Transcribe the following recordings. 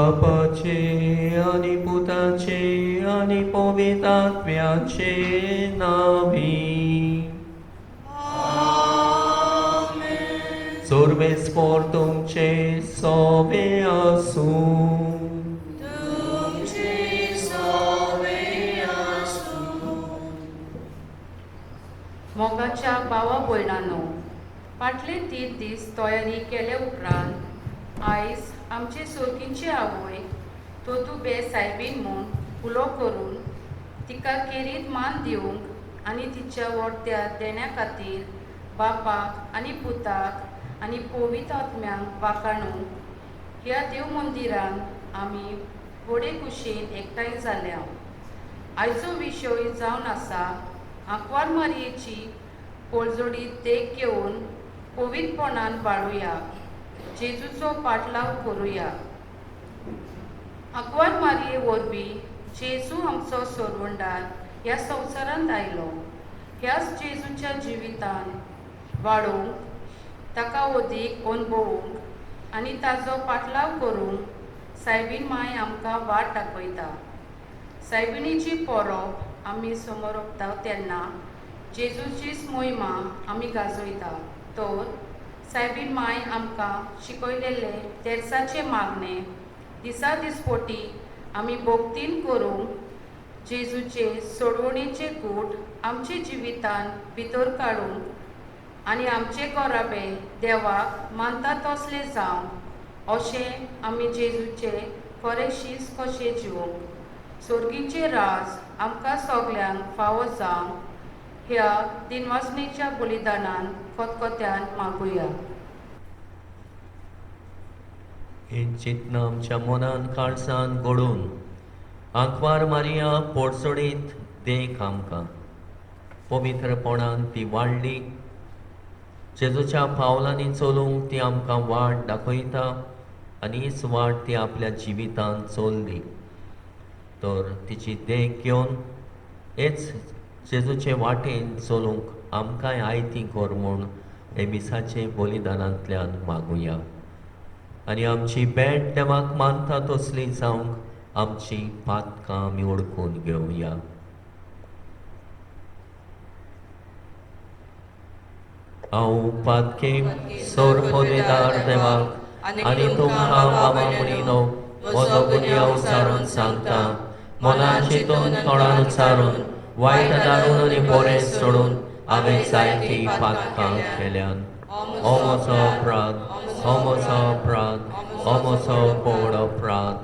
बापाचे आनी पुताचे आनी पवित्र आत्म्याचे नावी. सर्वेस्पोर तुमचे सोबे आसूं. मोगाच्या भावा भयणांनो, फाटले 3 दीस तयारी केले उपरांत आयज आमचे सोगींची आवय तोतुबे सायबीन म्हूण उलो करून तिका केरीत मान दिवंक आनी तिच्या वर्त्या देण्या खातीर बापाक आनी पुताक आनी पवित्र आत्म्यांक वाखाणूंक ह्या देव मंदिरान आमी व्हडे कुशीन एकठांय जाल्या. आयचो विशय जावन आसा आंकवार मारयेची पोळजोडी देख घेवन पवित्रपणान वाडुया, जेजूचो पाटलाव करुया. आंकवार मारये वरवीं जेजू आमचो सोरवंडार ह्या संवसारांत आयलो. ह्याच जेजूच्या जिवितान वाडोवंक, ताका अदीक अणभवूंक आनी ताजो पाटलाव करूंक सायबीन माय आमकां वाट दाखयता. सायबिणीची परब आमी समोर तेन्ना जेजूचीच मोहिमा आमी गाजयता. तर सायबीन माय आमकां शिकयलेले तेर्साचे मागणे दिसा दिसपोटी आमी भक्तीन करूंक जेजूचे सोडवणेचे गूट आमचे जिवितान भितर काडूंक आनी आमचे गोराबे देवाक मानता तसले जावंक अशें आमी जेजूचे खरे शीस कशें जिवंक सोर्गीचे राज आमकां सगल्यांक फावो जावंक ह्या दिनवासनेच्या बलिदानान खतखत्यान मागुया. हें चिंतना आमच्या मनान काळजान घडोवन आंकवार मारिया पोडसोडीत देख आमकां पवित्रपणान ती वाडली. जेजूच्या पावलांनी चलूंक ती आमकां वाट दाखयता आनी हीच वाट ती आपल्या जिवितान चल्ली. तर तिची देख घेवन हेच जेजूचे वाटेन चलूंक आमकांय आयती कर म्हूण हे मिसाचे बलिदानांतल्यान मागुया. आनी आमची भेट देवाक मानता तसली जावंक आमची पातकां आमी वळखून घेवया. हांव पातके सोरपदेदार देवाक आनी तुमकां बाबा म्हणिनो म्हजो गुन्यांव उचारून सांगता. मनान चिंतून तोंडान उच्चारून वायट दारून आनी बरें सोडून हांवें जायतीं पातकां केल्यान. हो म्हजो अपराध, हो म्हजो अपराध, हो म्हजो व्हड अपराध.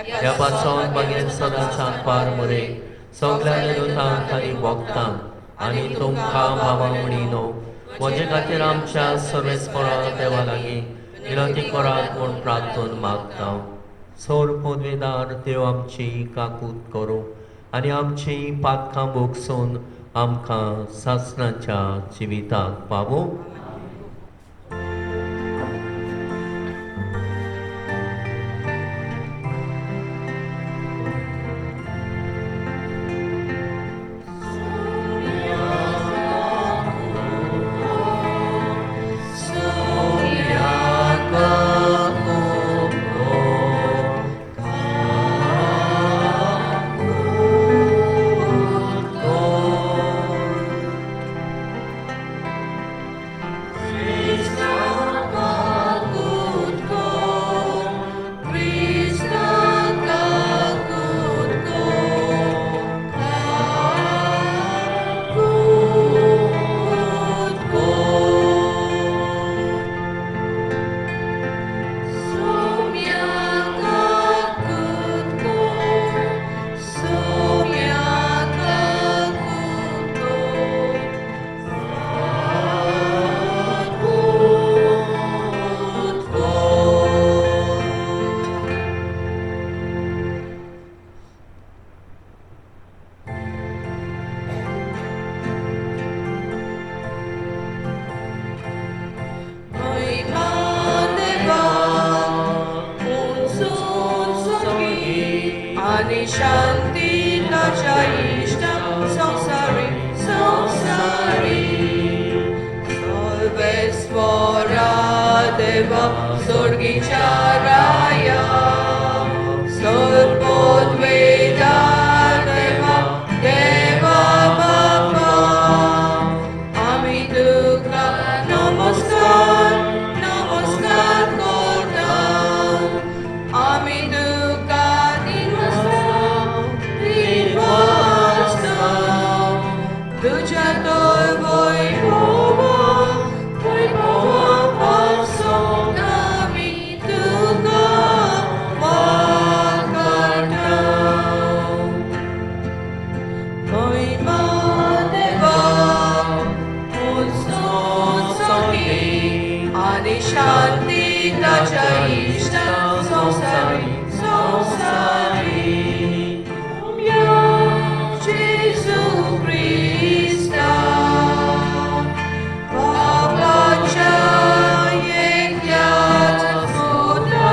ह्या पासून मागीर सदांच आंकवार मरे सगल्या दुतांक आनी भक्तांक आनी तुमकां बाबा म्हणिनो म्हजे खातीर आमच्या सर्वेस्परा देवा लागीं विनंती करात म्हूण प्रार्थन मागता. सोर पदवेदार देव आमची काकूत करूं आनी आमची पातकां भोगसून आमकां सासणाच्या जिविताक पावूं. तुज्या तर वैभवा वैभवा पासून आमी तुका वाखाणटा. महिमा देवाक उत्सव आनी शांती ताच्या इश्टा संवसारी संवसारी. जेजू क्रिस्ता बाबाच्या एकल्याच पुता,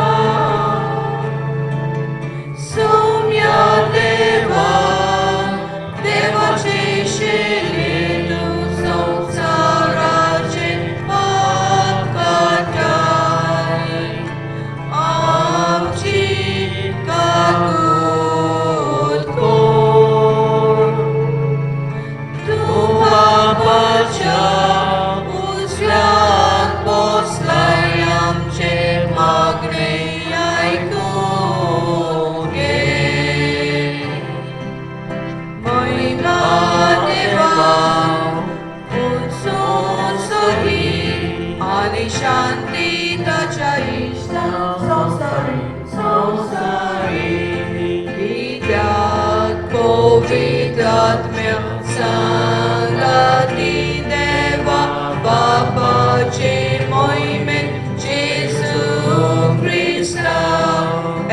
सौम्या देवा देवाचे शिले तूं संवसाराचे पाप काडटाय, आमची काकूत कर. तूं बाबाच्या उजव्याक बसलाय, आमचें मागणें आयकून घे. महिमा देवाक उत्सव आनी शांती ताच्या इश्टा संवसारी संवसारी. कित्याक पवित्र आत्म्या सांगाती देवा बापाचे मोहिमेन जेजू क्रिस्ता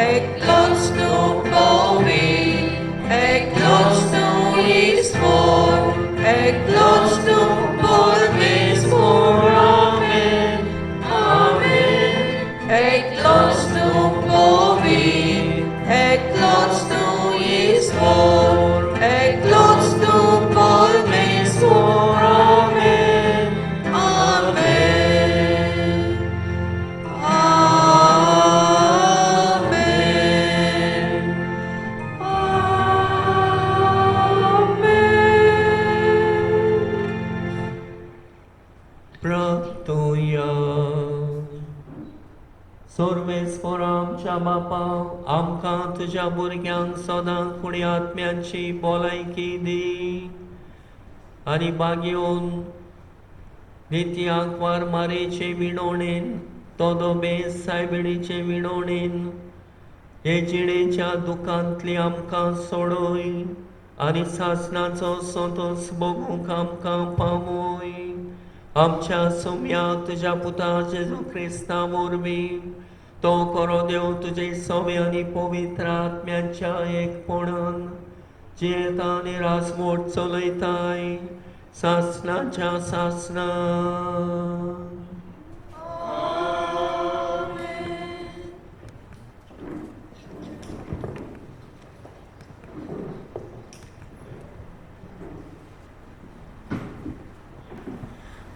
एकलोच तूं पवित्र, एकलोच तूं ईश्वर, एकलोच तूं परमेश्वर. आमेन, आमेन. एकलोच तूं पवित्र, एकलोच तूं ईश्वर, एकलोच तूं परमेश्वर. आमेन, आमेन, आमेन, आमेन. प्रार्थुया. सर्वेस्पोरा आमच्या बापा, आमकां तुज्या भुरग्यांक सदां कुडी आत्म्याची भलायकी दी आनी बागेवन नित्याक वारमारेचे विणोणेन todo बेस सायबिणीचे विणोणेन हे जिणेच्या दुखांतली आमकां सोडय आनी सासणाचो संतोस भोगूंक आमकां पावय. आमच्या सोम्याक तुज्या पुता जेजू क्रिस्ता वरवीं, तो करो देव तुजे सवे आनी पवित्र आत्म्याच्या एकपणान जियेता आनी राजवट चलयताय सासणाच्या सासणां. आमेन.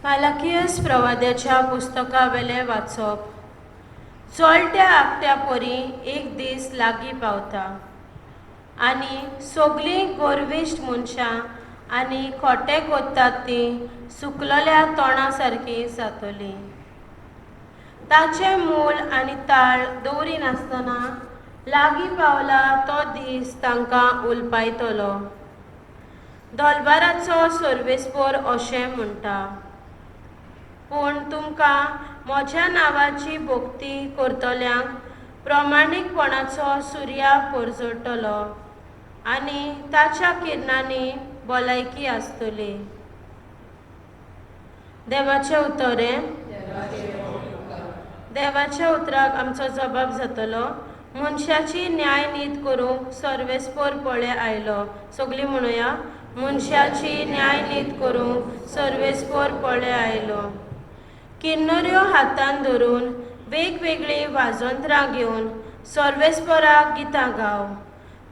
मालाकियस प्रवाद्याच्या पुस्तकावेलें वाचप. चोळट्या आकट्या परी एक दीस लागीं पावता आनी सगलीं गोरविश्ट मनशां आनी खोटे कोत्तात तीं सुकलेल्या तोंडा सारकीं जातलीं. ताचें मूल आनी ताळ दवरिनासतना लागीं पावला तो दीस तांकां उलपायतलो. दोलबाराचो सर्वेस्पोर अशें म्हणटा, पूण तुमकां म्हज्या नांवाची भक्ती करतल्यांक प्रमाणीकपणाचो सुर्या परजळटलो आनी ताच्या किरणांनी भलायकी आसतली. देवाचें उतर हें. देवाच्या उतराक आमचो जबाब जातलो. मनशाची न्याय नीत करूंक सर्वेस्पोर पळे आयलो. सगलीं म्हणुया, मनशाची न्याय नीत करूंक सर्वेस्पोर पळे आयलो. किन्नऱ्यो हातान धरून वेगवेगळीं वाजंत्रां घेवन सर्वेस्पोराक गितां गाव.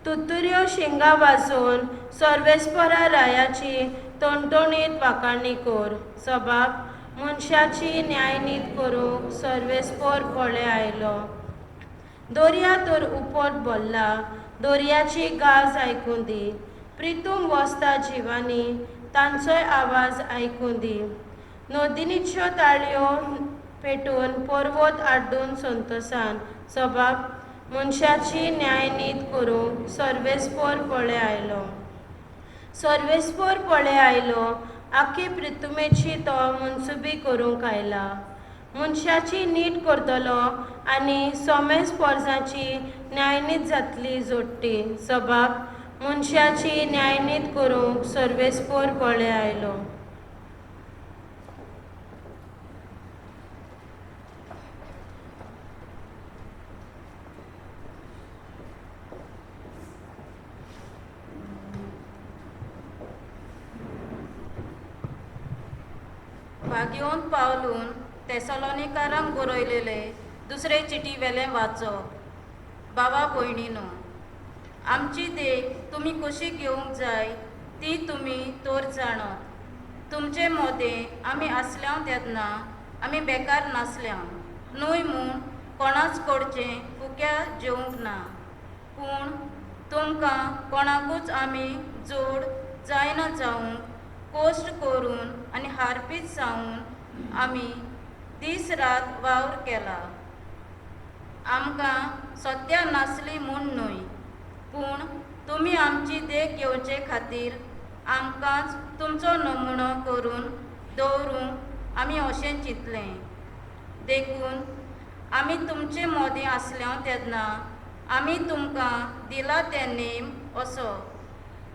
तुतुऱ्यो शिंगां वाजोवन सर्वेस्पोरा रायाची टणटणीत वाखाणी कर. सबाब मनशाची न्यायनीत करूंक सर्वेस्पोर पळे आयलो. दर्या तर उपट भरला, दर्याची गाज आयकूं दी. प्रितूम वसता जिवानी, तांचोय आवाज आयकूं दी. नदिनीच्यो ताळयो पेटून पर्वत आड्डून संतोसान. सबाब मनशाची न्यायनीत करूंक सर्वेस्पोर पळे आयलो. सर्वेस्पोर पळे आयलो, आख्खी प्रितुमेची तो मनसुबी करूंक आयला. मनशाची नीट करतलो आनी सोमेस पोरसाची न्यायनीत जातली जोडटी. सबाब मनशाची न्यायनीत करूंक सर्वेस्पोर पळे आयलो. भाग्योन पावलून तेसलोनिकारांक बरयलेले दुसरे चिटी वेलें वाचो. बाबा भयणीनो, आमची देख तुमी कशी घेवंक जाय ती तुमी तर जाणत. तुमचे मोदें आमी आसल्या तेन्ना आमी बेकार नासल्या न्हय म्हूण कोणाच कडचें फुक्या जेवंक ना, पूण तुमकां कोणाकूच आमी जोड जायना जावंक कश्ट करून आनी हारपीत जावन आमी दीस रात वावर केला. आमकां सत्या नासली म्हूण न्हय, पूण तुमी आमची देख घेवचे खातीर आमकांच तुमचो नमुनो करून दवरूंक आमी अशें चिंतलें. देखून आमी तुमचे मोदें आसल्या तेन्ना आमी तुमकां दिला ते नेम असो,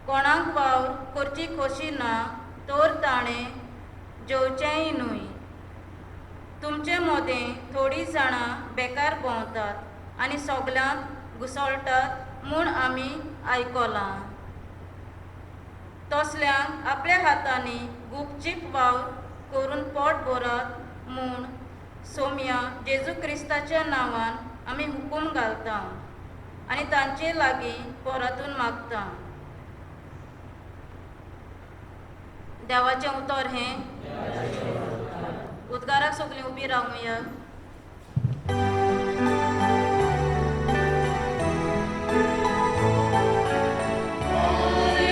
कोणाक वावर करची खोशी ना तर ताणें जेवचेंय न्हय. तुमचे मोदें थोडीं जाणां बेकार भोंवतात आनी सगल्यांत घुसळटात म्हूण आमी आयकलां. तसल्यांक आपल्या हातांनी गुपचीप वावर करून पोट भरात म्हूण सोम्या जेजू क्रिस्ताच्या नांवान आमी हुकूम घालता आनी तांचे लागीं परतून मागता. देवाचें उतर हें. उद्गाराक सगळीं उबी रावया.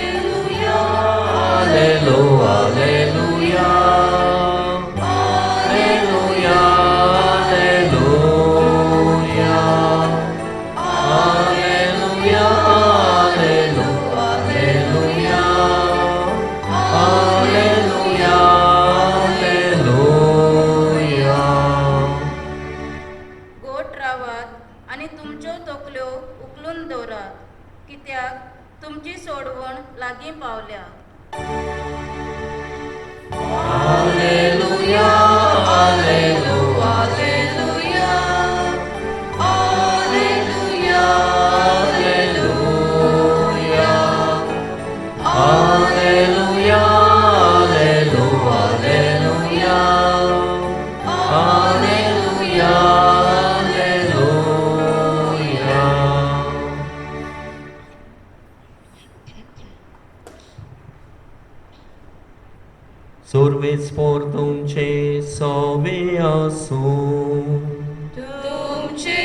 Alleluia, Alleluia, Alleluia, Alleluia, Alleluia, Alleluia, Alleluia. गोट रावात आनी तुमच्यो तकल्यो उखलून दवरात, कित्याक तुमची सोडवण लागीं पावल्या. Alleluia, Alleluia, Alleluia, Alleluia, Alleluia, Alleluia, Alleluia, Alleluia, Alleluia. सुर्वेस्पोर तुमचे सोवे आसूं. तुमचे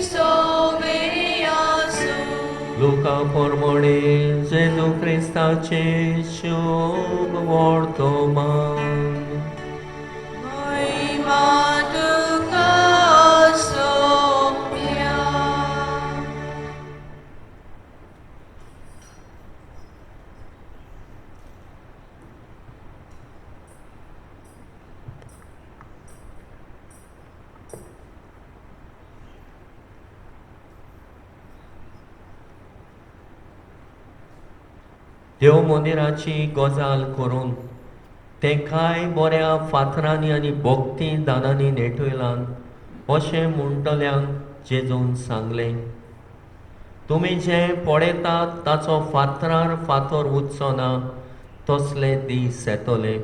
सोवे आसूं. लुका प्रमाणे जेजू क्रिस्ताचे शुभ वर्तमान. महिमा तुका सोम्या. देव मंदिराची गजाल करून तें कांय बऱ्या फातरांनी आनी भक्ती दानांनी नेटयलां अशें म्हणटल्यांक जेजून सांगलें, तुमी जें पळयतात ताचो फातरार फातर उरचो ना तसले दीस येतले,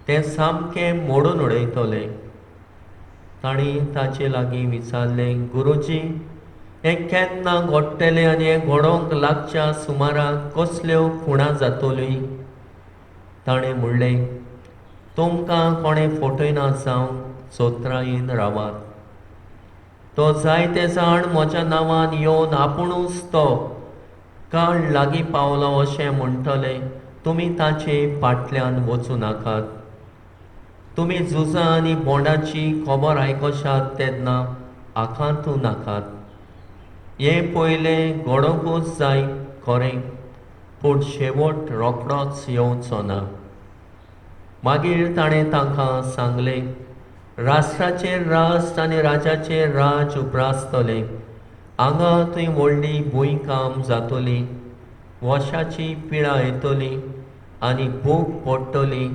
ते सामकें मोडून उडयतले. तांणी ताचे लागीं विचारलें, गुरुजी, हें केन्ना घडटलें आनी हें घडोवंक लागच्या सुमाराक कसल्यो खुणां जातल्यो? ताणें म्हणलें, तुमकां कोणें फटयना जावंक चोत्रायेन रावात. तो जायते जाण म्हज्या नांवान येवन आपुणूच तो काळ लागीं पावलो अशें म्हणटले, तुमी ताचे फाटल्यान वचूं नाकात. तुमी झुजां आनी बोंडाची खबर आयकशात तेन्ना आखातूं नाकात. हें पयलें घडोवंकूच जाय खरें, पूण शेवट रोखडोच येवचो ना. मागीर ताणें तांकां सांगलें, राष्ट्राचेर राष्ट्र आनी राजाचेर राज उप्रासतलें. हांगा थंय व्हडली भूंयकांप जातली, वशाची पिळा येतली आनी भूक पडटली.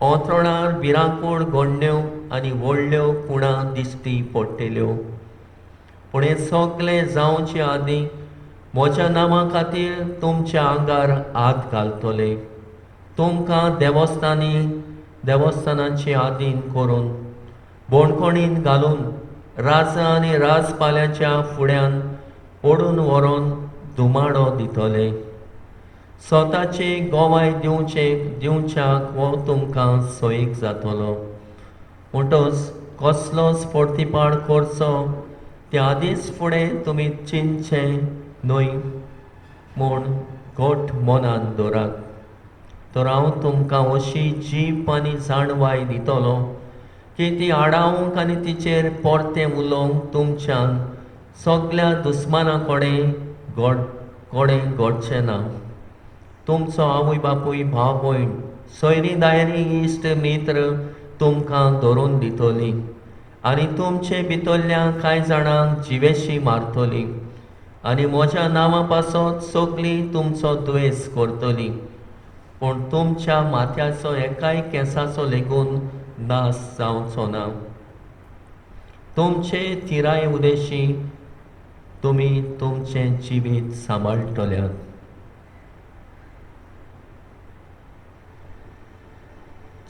अंतरणार भिरांकूळ घडण्यो आनी व्हडल्यो खुणा दिश्टी पडटल्यो. पूण हें सगलें जावचे आदीं म्हज्या नांवा खातीर तुमच्या आंगार हात घालतले. तुमकां देवस्थानाचे आदीन करून बोणकोणीन घालून राजा आनी राजपाल्याच्या फुड्यान ओडून व्हरोन धुमाडो दितले. स्वताचे गोवाय दिवच्याक हो तुमकां सोयीक जातलो. म्हणटच कसलोच परतिपाळ करचो त्या आदींच फुडें तुमी चिंतचें न्हय म्हूण घट मनान दवरात. तर हांव तुमकां अशी जीप आनी जाणवाय दितलो की ती आडावंक आनी तिचेर परतें उलोवंक तुमच्यान सगल्या दुस्माना कडेन घडचें ना. तुमचो आवय बापूय, भाव भयण, सोयरीं दायरीं, इश्ट मित्र तुमकां धरून दितली आनी तुमचे भितरल्या कांय जाणांक जिवेशी मारतली आनी म्हज्या नांवा पासत सगळीं तुमचो द्वेस करतली. पूण तुमच्या माथ्याचो एकाय केंसाचो लेगून नाश जावचो ना. तुमचे थिराय उदेशी तुमी तुमचें जिवीत सांबाळटल्यात.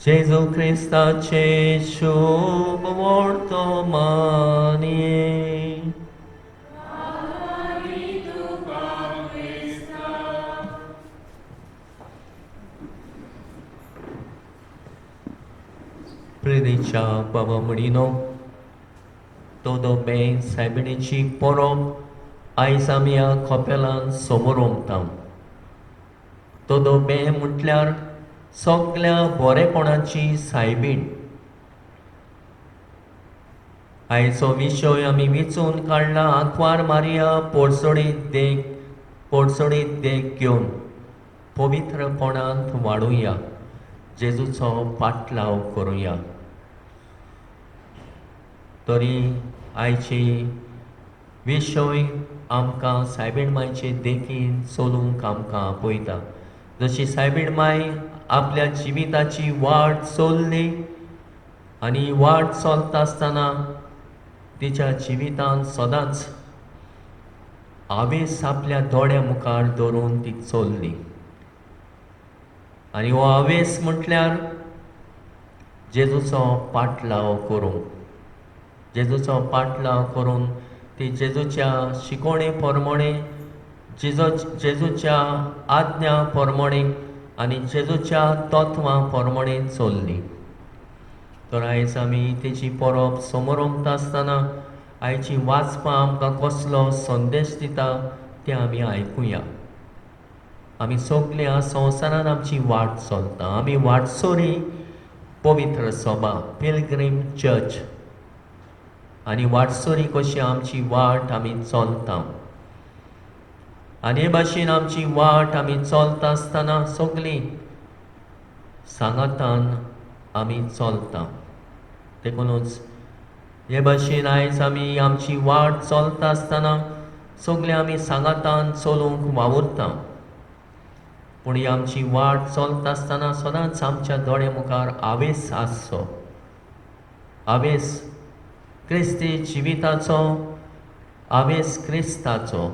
जेजू क्रिस्ताचे शुभ वर्तमानी. प्रेरीच्या बाबा म्हणिनो todo बें सायबिणीची परब आयज आमी ह्या कपेलान समोर todo बें म्हटल्यार सगल्या बरेपणाची सायबीण. आयचो विशय आमी विचून काडला आंकवार मारिया पोरसोडीत देख घेवन पवित्रपणांत वाडुया, जेजूचो पाटलाव करुया. तरी आयची विशय आमकां सायबीण मायचे देखीन चलूंक आमकां आपयता. जशी सायबीण माय आपल्या जिविताची वाट चल्ली आनी वाट चलता आसतना तिच्या जिवितांत सदांच हावेस आपल्या दोळ्या मुखार दवरून ती चल्ली. आनी हो हावेस म्हटल्यार जेजूचो पाटलाव करूंक, जेजूचो पाटलाव करून ती जेजूच्या शिकोवणे प्रमाणे, जेजूच्या आज्ञा प्रमाणे आनी जेजूच्या तत्वां प्रमाणे चल्ली. तर आयज आमी तेजी परब समोरमता आसतना आयची वाचपां आमकां कसलो संदेश दिता तें आमी आयकुया. आमी सगळे ह्या संवसारान आमची वाट चलता. आमी वाटसोरी पवित्र सभा, पिलग्रीम चर्च, आनी वाटसोरी कशी आमची वाट आमी चलता. आनी हे भाशेन आमची वाट आमी चलता आसतना सगळीं सांगातान आमी चलता. देखूनच हे भाशेन आयज आमी आमची वाट चलता आसतना सगळीं आमी सांगातान चलूंक वावुरता. पूण ही आमची वाट चलता आसतना सदांच आमच्या दोळ्या मुखार हावेस आसचो, हावेस क्रिस्ती जिविताचो, हावेस क्रिस्ताचो.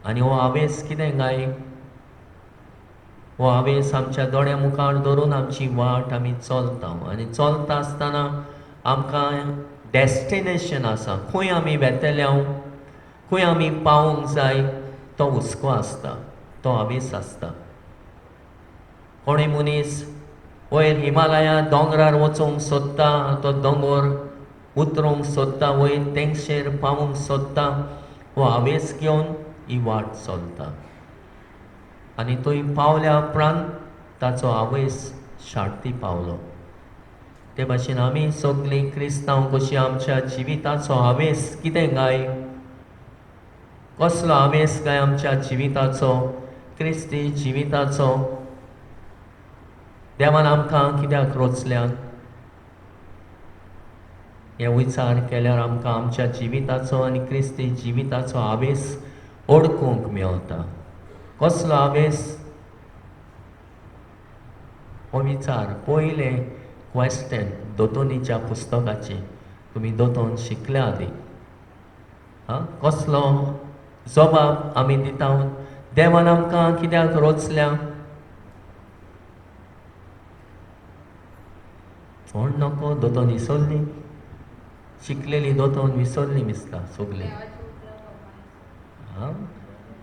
आनी हो हावेस कितें काय, हो हावेस आमच्या दोळ्या मुखार धरून आमची वाट आमी चलता. आनी चलता आसतना आमकां डेस्टिनेशन आसा, खंय आमी वेतले, खंय आमी पावूंक जाय तो हुस्को आसता, तो हावेस आसता. कोणूय मनीस वयर हिमालया दोंगरार वचूंक सोदता, तो दोंगर उतरूंक सोदता, वयर तेंगशेर पावूंक सोदता, हो हावेस घेवन ही वाट चलता. आनी थंय पावल्या उपरांत ताचो हावेस शार्ती पावलो. ते भाशेन आमी सगळीं क्रिस्तांव कशी आमच्या जिविताचो हावेस कितें काय, कसलो हावेस काय आमच्या जिविताचो, क्रिस्ती जिविताचो. देवान आमकां कित्याक रोचल्यात हे विचार केल्यार आमकां आमच्या जिविताचो आनी क्रिस्ती जिविताचो हावेस ओळखूंक मेवता. कसलो हावेस हो विचार पयलें क्वेश्चन दोतोनीच्या पुस्तकाचें तुमी दोतोन शिकल्या आदी. आं, कसलो जबाब आमी दिता? देवान आमकां कित्याक रोचल्या? कोण नको दोतोन विसरली, शिकलेली दोतोन विसरली दिसता सगळी.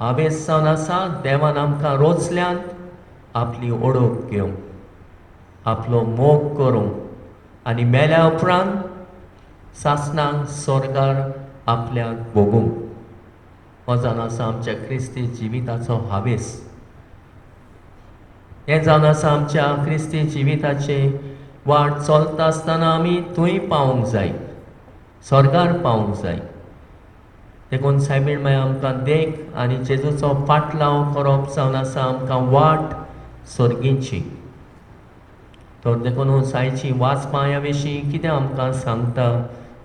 हावेस जावन आसा देवान आमकां रोचल्यात आपली ओळख घेवंक, आपलो मोग करूंक आनी मेल्या उपरांत सासणाक स्वर्गार आपल्याक भोगूंक. हो जावन आसा आमच्या क्रिस्ती जिविताचो हावेस. हें जावन आसा आमच्या क्रिस्ती जिविताचे वाट चलता आसतना आमी थंय पावूंक जाय, स्वर्गार पावूंक जाय. देखून सायबीण मागीर आमकां देख आनी जेजूचो पाटलाव करप जावन आसा आमकां वाट सर्गीची. तर देखून सायची वाचपा ह्या विशीं कितें आमकां सांगता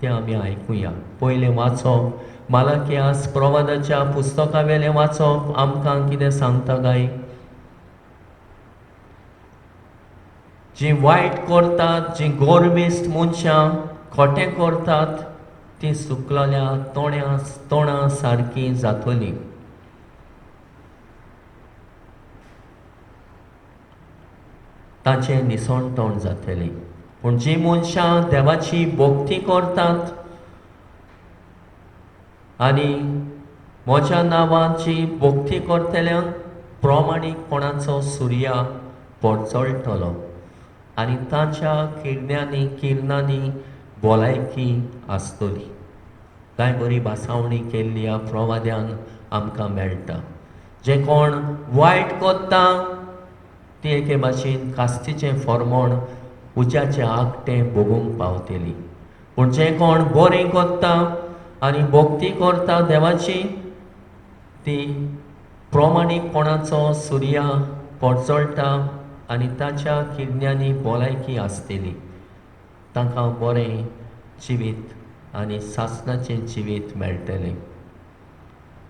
तें आमी आयकुया. पयलें वाचप मालाकियास प्रवादाच्या पुस्तका वेलें वाचप आमकां कितें सांगता काय? जीं वायट करतात, जीं गोरवेस्ट मनशां खोटें करतात, ती सुकलेल्या तोण्या तोंडा सारकी जातली. ताचें निसणतोंड जातलें. पूण जीं मनशां देवाची भक्ती करतात आनी म्हज्या नांवाची भक्ती करतल्यांक प्रमाणीकपणाचो सुर्या परजळटलो आनी ताच्या किरणांनी किरणांनी भलायकी आसतली. कांय बरी भासावणी केल्ली ह्या प्रवाद्यान आमकां मेळटा. जे कोण वायट करता ती एके भाशेन कास्तीचें फॉर्मोण उज्याचें आगटें भोगूंक पावतली. पूण जे कोण बरें करता आनी भक्ती करता देवाची ती प्रमाणीकपणाचो सुर्या परजळटा आनी ताच्या किरण्यांनी भलायकी आसतली. तांकां बरें जिवीत आनी सासणाचें जिवीत मेळटलें.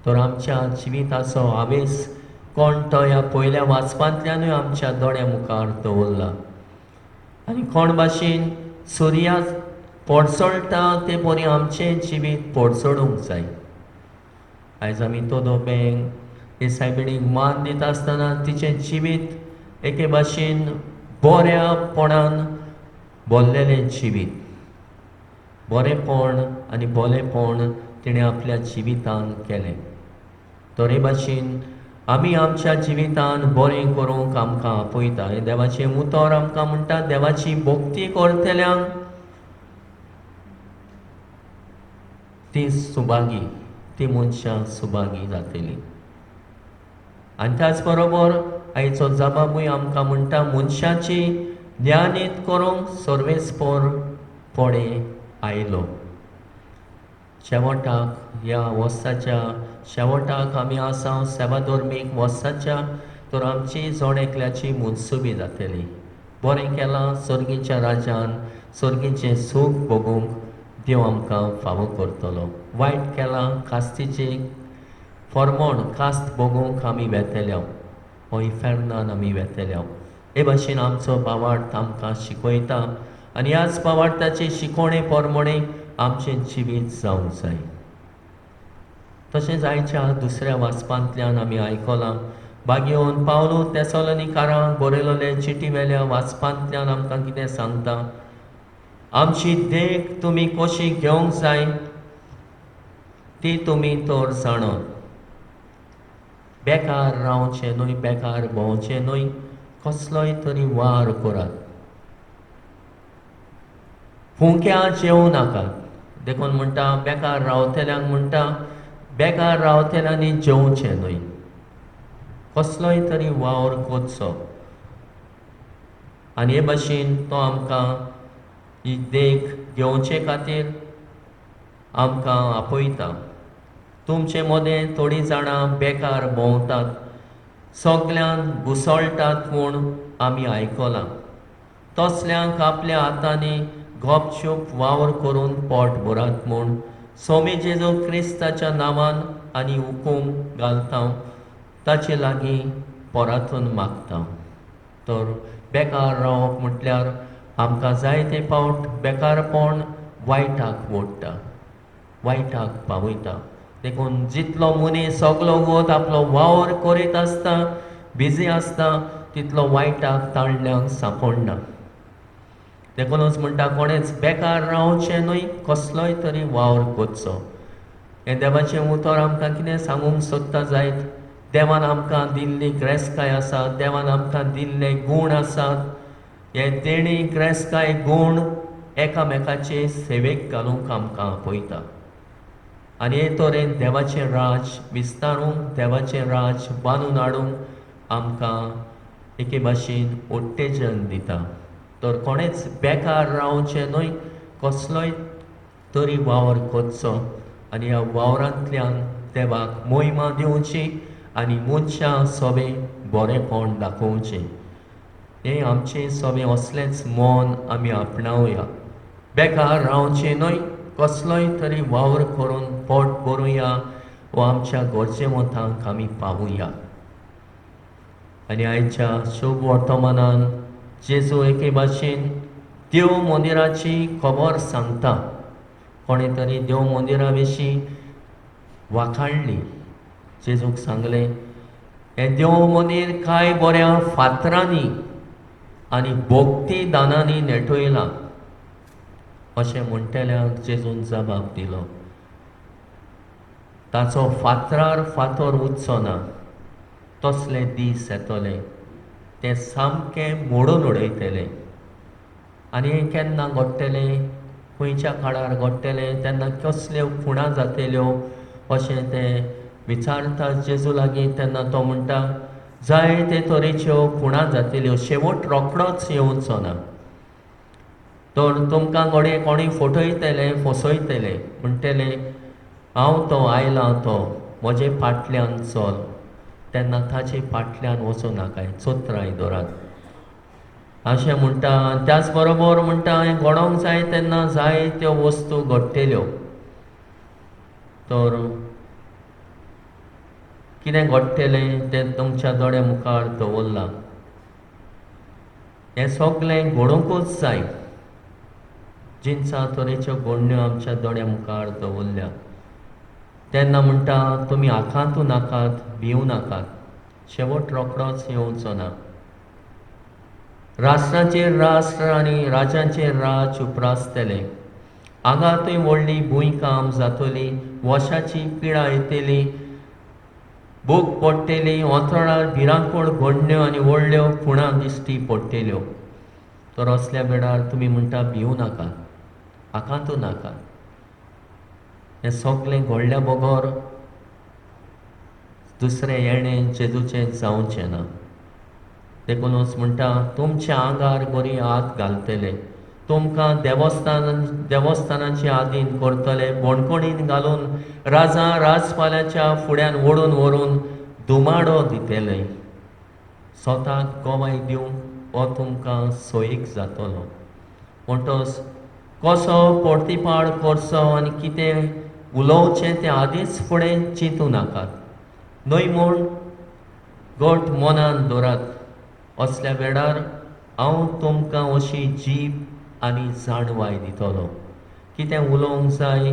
तर आमच्या जिविताचो हावेस कोण तो ह्या पयल्या वाचपांतल्यानूय आमच्या दोळ्या मुखार दवरला. आनी कोण भाशेन सुर्या परजळटा ते परी आमचें जिवीत परजळूंक जाय. आयज आमी todo bank हे सायबिणीक मान दिता आसतना तिचें जिवीत एके भाशेन बऱ्यापणान भरलेलें जिवीत, बरेंपण आनी भोलेपण तिणें आपल्या जिवितान केलें. तर हे भाशेन आमी आमच्या जिवितान बरें करूंक आमकां आपयता. हें देवाचें उतर आमकां म्हणटा देवाची भक्ती करतल्यांक ती सुभागी, ती मनशां सुभागी जातली. आनी त्याच बरोबर आयचो जबाबूय आमकां म्हणटा मनशाची ज्ञानीत करूंक सर्वेस्पर पडे आयलो. शेवटाक ह्या वर्साच्या शेवटाक आमी आसा सेवाधर्मीक वर्साच्या, तर आमची जण एकल्याची मनसुबी जातली. बरें केलां सर्गीच्या राज्यान सर्गीचें सूख भोगूंक देव आमकां फावो करतलो. वायट केलां कास्तीचें फॉर्मोण कास्त भोगूंक आमी वेतले हो इफेर्नान आमी वेतले. हे भाशेन आमचो बावार्थ आमकां शिकयता आनी ह्याच बावार्थाचे शिकोवणे प्रमाणे आमचें जिवीत जावंक जाय. तशेंच आयच्या दुसऱ्या वाचपांतल्यान आमी आयकलां बागेवन पावलो तेसलोनिकारांक बरयलेले चिटी वेल्या वाचपांतल्यान आमकां कितें सांगता? आमची देख तुमी कशी घेवंक जाय ती तुमी तर जाणत. बेकार रावचें न्हय, बेकार भोंवचें न्हय, कसलोय तरी वार करात, फुंक्या जेवं नाकात. देखून म्हणटा बेकार रावतल्यांक म्हणटा बेकार रावतल्यांनी जेवचें न्हय, कसलोय तरी वावर करचो. आनी हे भाशेन तो आमकां ही देख घेवचे खातीर आमकां आपयता. तुमचे मदें थोडीं जाणां बेकार भोंवतात, सगल्यांक घुसळटात म्हूण आमी आयकलां. तसल्यांक आपल्या हातांनी गपचूप वावर करून पोट भरात म्हूण स्वामी जेजू क्रिस्ताच्या नांवान आनी हुकूम घालता, ताचे लागीं परातून मागता. तर बेकार रावप म्हटल्यार आमकां जायते फावट बेकारपण वायटाक ओडटा, वायटाक पावयता. देखून जितलो मनीस सगलो वत आपलो वावर करीत आसता, बिजी आसता, तितलो वायटाक ताणल्यांक सांपडना. देखूनच म्हणटा कोणेच बेकार रावचें न्हय, कसलोय तरी वावर करचो. हें देवाचें उतर आमकां कितें सांगूंक सोदता जायत, देवान आमकां दिल्ली ग्रेसकाय आसा, देवान आमकां दिल्ले गूण आसात. हे देणी ग्रेसकाय गूण एकामेकाचे सेवेक घालूंक आमकां आपयता आनी हे तरेन देवाचें राज विस्तारूंक, देवाचें राज बांदून हाडूंक आमकां एके भाशेन उत्तेजन दिता. तर कोणेच बेकार रावचें न्हय, कसलोय तरी वावर करचो आनी ह्या वावरांतल्यान देवाक मोहिमा दिवची आनी मनशां सोबें बरेंपण दाखोवचें. हें आमचें सोबें असलेंच मन आमी आपणावया. बेकार रावचें न्हय, कसलोय तरी वावर करून पोट भरुया वा आमच्या गरजेवंतांक आमी पावुया. आनी आयच्या शुभ वर्तमानान जेजू एके भाशेन देव मंदिराची खबर सांगता. कोणें तरी देव मंदिरा विशीं वाखाणली. जेजूक सांगलें, हें देव मंदीर कांय बऱ्या फातरांनी आनी भोक्ती दानांनी नेटयलां अशें म्हणटल्यांक जेजून जबाब दिलो. ताचो फातरार फातर उरचो ना, तसले दीस येतले ते सामकें मोडून उडयतले. आनी हें केन्ना घडटलें, खंयच्या काळार घडटलें, तेन्ना कसल्यो खुणां जातल्यो अशें ते विचारता जेजू लागीं. तेन्ना तो म्हणटा, जायते तरेच्यो खुणां जातल्यो, शेवट रोखडोच येवचो ना. तर तुमकां घडये कोणूय फटयतले, फसयतले, म्हणटले हांव तो आयला तो, म्हजे फाटल्यान चल. तेन्ना ताचे फाटल्यान वचूं नाकाय, चोत्राय दवरात अशें म्हणटा. त्याच बरोबर म्हणटा, हें घडोवंक जाय तेन्ना जायत्यो वस्तू घडटल्यो. तर कितें घडटलें तें तुमच्या दोळ्या मुखार दवरलां. हें सगळें घडोवंकूच जाय. जिनसां तरेच्यो घडण्यो आमच्या दोळ्या मुखार दवरल्या. तेन्ना म्हणटा, तुमी आखातूं नाकात, भिवूं नाकात, शेवट रोखडोच येवचो ना. राष्ट्राचेर राष्ट्र आनी राजांचेर राज उप्रासतले. आंगातूय व्हडली भूंयकांप जातली, वशाची पिडा येतली, भूक पडटली, अंतराळार भिरांकूळ घडण्यो आनी व्हडल्यो खुणां दिश्टी पडटल्यो. तर असल्या वेळार तुमी म्हणटा भिवूं नाकात, आकांतूं नाकात. हें सगळें घडल्या बगर दुसरें येणें जेजूचें जावचें ना. देखूनच म्हणटा, तुमच्या आंगार बरी हात घालतले, तुमकां देवस्थानाचे आदीन करतले, बणकणीन घालून राजा राजपाल्याच्या फुड्यान ओडून व्हरून धुमाडो दितले. स्वताक गवाय दिवंक हो तुमकां सोयीक जातलो. म्हणटच कसो पोर्तिपाड करचो आनी कितें उलोवचें तें आदींच फुडें चिंतूं नाकात, न्हय म्हूण घट मनान दवरात. असल्या वेळार हांव तुमकां अशी जीब आनी जाणवाय दितलो. कितें उलोवंक जाय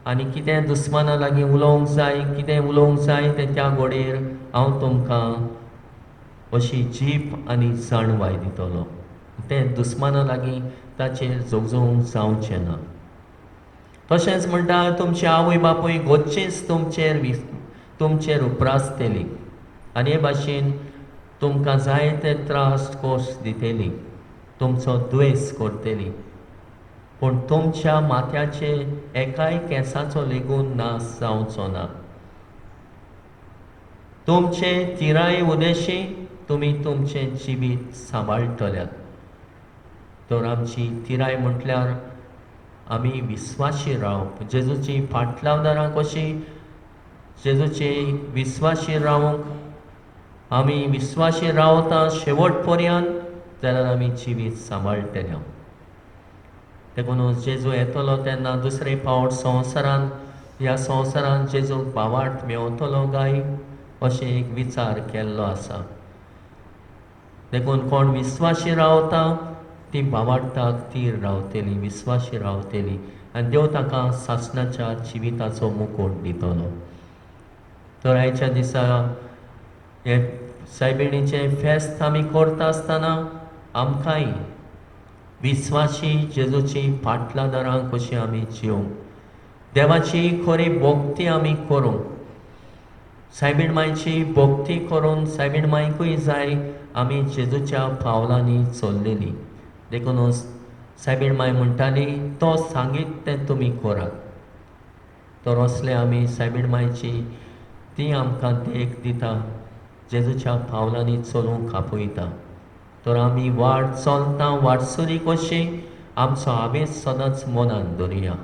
आनी कितें दुस्माना लागीं उलोवंक जाय, कितें उलोवंक जाय तें त्या घडयेर हांव तुमकां अशी जीब आनी जाणवाय दितलो. तें दुस्माना लागीं ताचेर जोगजोवंक जावचें ना. तशेंच म्हणटा, तुमचे आवय बापूय गोदचीच तुमचेर उप्रासतली आनी हे भाशेन तुमकां जायते त्रास कोश दितली, तुमचो द्वेस करतली. पूण तुमच्या माथ्याचे एकाय केंसाचो लेगून नाश जावचो ना. तुमचे तिराय उदेशी तुमी तुमचें जिवीत सांबाळटल्यात. तर आमची तिराय म्हटल्यार आमी विस्वाशी रावप, जेजूची फाटलावदारां कशी जेजूची विस्वाशी रावंक आमी विस्वाशी रावता शेवट पर्यंत जाल्यार आमी जिवीत सांबाळटले. देखून जेजू येतलो तेन्ना दुसरे फावट संवसारान ह्या संवसारान जेजूक भावार्थ मेवतलो काय अशें एक विचार केल्लो आसा. देखून कोण विस्वाशी रावता ती भावार्थाक तीर रावतली, विस्वाशी रावतली आनी देव ताका सासणाच्या जिविताचो मुकोट दितलो. तर आयच्या दिसा हे सायबिणीचें फेस्त आमी करता आसतना आमकांय विस्वाशी जेजूची फाटलादारां कशी आमी जिवंक, देवाची खरी भक्ती आमी करूंक, सायबीण मायची भक्ती करून सायबीण मायकूय जाय आमी जेजूच्या पावलांनी चल्लेली. देखूनच सायबीण माय म्हणटाली तो सांगीत तें तुमी करात. तर असले आमी सायबीण मायची ती आमकां देख दिता, जेजूच्या पावलांनी चलूंक आपयता. तर आमी वाट चलता वाटसुरी कशी आमचो हावेस सदांच मनान धरुया.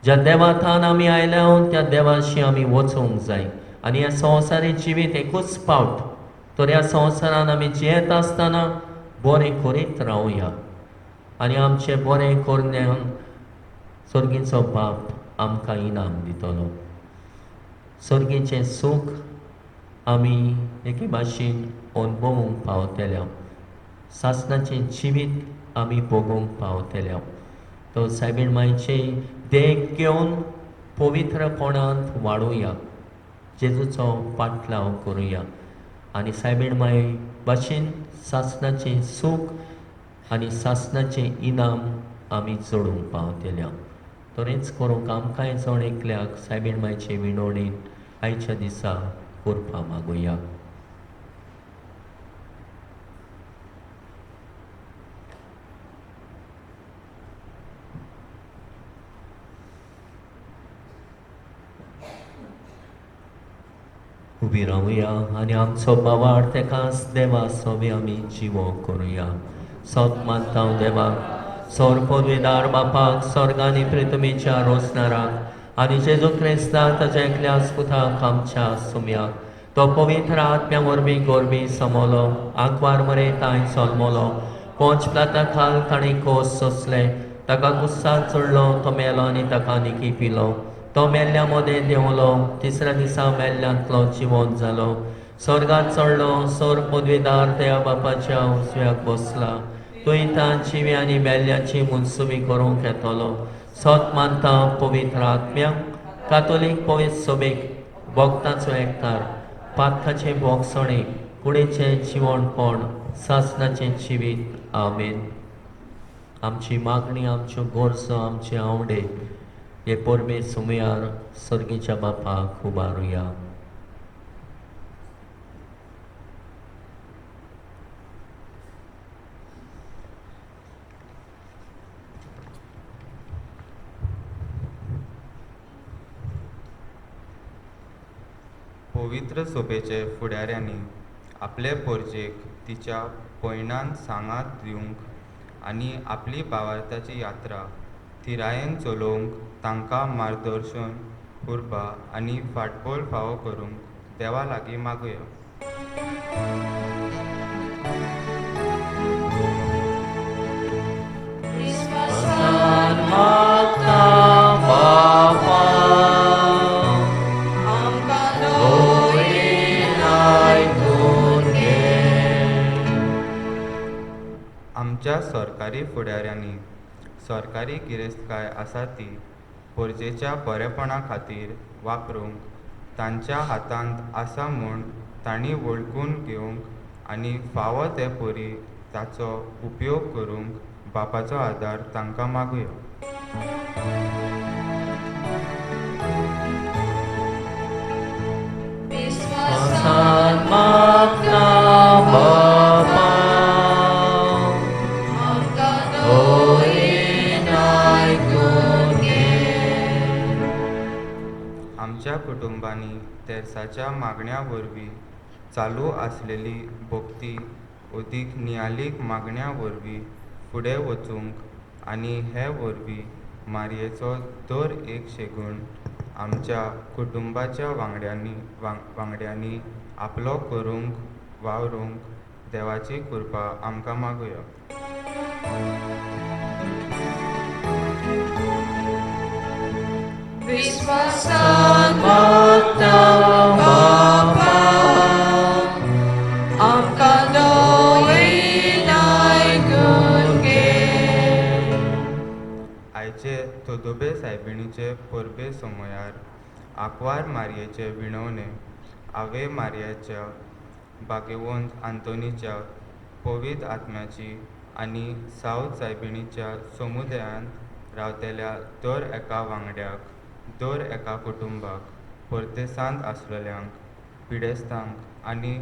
ज्या देवा थान आमी आयल्या त्या देवाशी आमी वचूंक जाय. आनी ह्या संवसारी जिवीत एकूच फावट, तर ह्या संवसारान आमी जियेत आसतना बरें करीत रावया आनी आमचें बरें करण्यान सर्गीचो बाप आमकां इनाम दितलो. सर्गीचें सूख आमी एके भाशेन अनुभवूंक पावतले, सासणाचें जिवीत आमी भोगूंक पावतले. तो सायबीण मायचे देख घेवन पवित्रपणांत वाडुया, जेजूचो पाटलाव करुया आनी सायबीण माय भाशेन सासणाचें सूख आनी सासणाचें इनाम आमी जोडूंक पावतले. तरेंच करूंक आमकांय जण एकल्याक सायबीण मायचे विनवणीन आयच्या दिसा करपा मागुया. उबी रावया आनी आमचो बावार तेकाच देवा सोबे आमी जिवो करुया. सोत मानता देवाक, सोर पदवीदार बापाक, स्वर्गानी प्रितमीच्या रोसणाराक आनी जेजू क्रिस्ताक ताच्या एकल्या पुताक आमच्या सुम्याक, तो पवित्र आत्म्या वरवीं गोरवी समोलो, आंकवार मरे तांय सोलमोलो, पोंच प्लाता खाल ताणें कोस सोंसले, ताका गुस्साक चडलो, तो मेलो आनी ताका निकी पिलो, तो मेल्ल्या मदें देंवलो, तिसऱ्या दिसा मेल्ल्यांतलो जिवंत जालो, स्वर्गात चडलो, सोर पदवीदार त्या बापाच्या उजव्याक बसला, थंय तांची आनी मेल्ल्याची मुनसुबी करूंक येतलो. सत मानता पवित्र आत्म्याक, कातोलीक पवित्र सोबेक, भक्ताचो एकतार, पातकाचें भोगसणें, कुडीचें जिवणपण, सासणाचें जिवीत. आमेन. आमची मागणी, आमच्यो गरजो, आमचे आवडे हे परबे सुमयार सर्गीच्या बापाक उबारुया. पवित्र सोबेचे फुडाऱ्यांनी आपले पोरजेक तिच्या पयणान सांगात दिवंक आनी आपली भावार्थाची यात्रा थिरायेन चलोवंक तांकां मार्गदर्शन, उर्बा आनी फाटबळ फावो करूंक देवा लागीं मागुया. आमच्या सरकारी फुडाऱ्यांनी सरकारी गिरेस्तकाय आसा ती पोरजेच्या बरेपणा खातीर वापरूंक तांच्या हातांत आसा म्हूण तांणी वळखून घेवंक आनी फावो ते परी ताचो उपयोग करूंक बापाचो आदार तांकां मागुया. आमच्या कुटुंबांनी तेर्साच्या मागण्या वरवीं चालू आसलेली भक्ती अदीक नियालीक मागण्या वरवीं फुडें वचूंक आनी हे वरवीं मारयेचो दर एक शेगूण आमच्या कुटुंबाच्या वांगड्यांनी आपलो करूंक वावरूंक देवाची कृपा आमकां मागुया. विश्वासान मागता बापा आमकां दयेन आयकून घे. आयचे तोदोबे सायबिणीचे परबे समयार आंकवार मारयेचे विणवणे, आवे मारयाच्या, भाग्यवंत आंतोनीच्या, पवित्र आत्म्याची आनी सावथ सायबिणीच्या समुदायांत रावतल्या दर एका वांगड्याक, दर एका कुटुंबाक, परदेसांत आसलेल्यांक, पिडेस्तांक आनी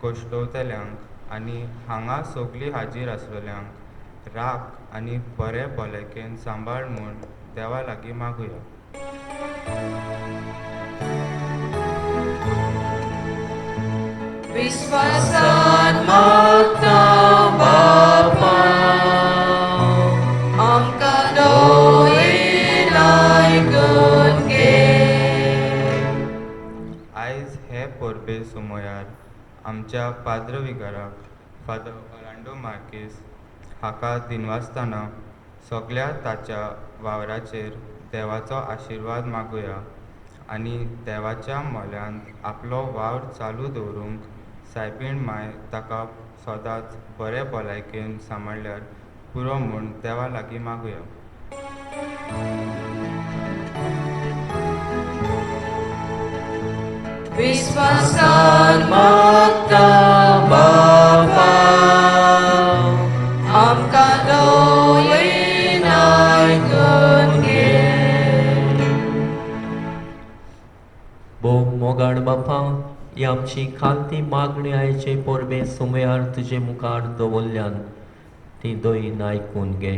कश्टवतल्यांक आनी हांगा सगलीं हाजीर आसलेल्यांक राख आनी बरे भलायकेन सांबाळ म्हूण देवा लागीं मागुया. विश्वासान मागता बापा आमकां दयेन आयकून घे. आयज हे परबे समयार आमच्या पाद्र विगाराक फादर ऑर्लांडो मार्केस हाका दिनवासतना सगल्या ताच्या वावराचेर देवाचो आशिर्वाद मागुया आनी देवाच्या मोल्यांत आपलो वावर चालू दवरूंक सायबीण माय ताका सदांच बरे भलायकेन सांबाळ्ळ्यार पुरो म्हूण देवा लागीं मागुया. विश्वासान मागता बापा आमकां दयेन आयकून घे. भोव मोगाड बापा, ही आमची खालती मागणी आयचे परबे सुमयार तुजे मुखार दवरल्यान ती दयेन आयकून घे.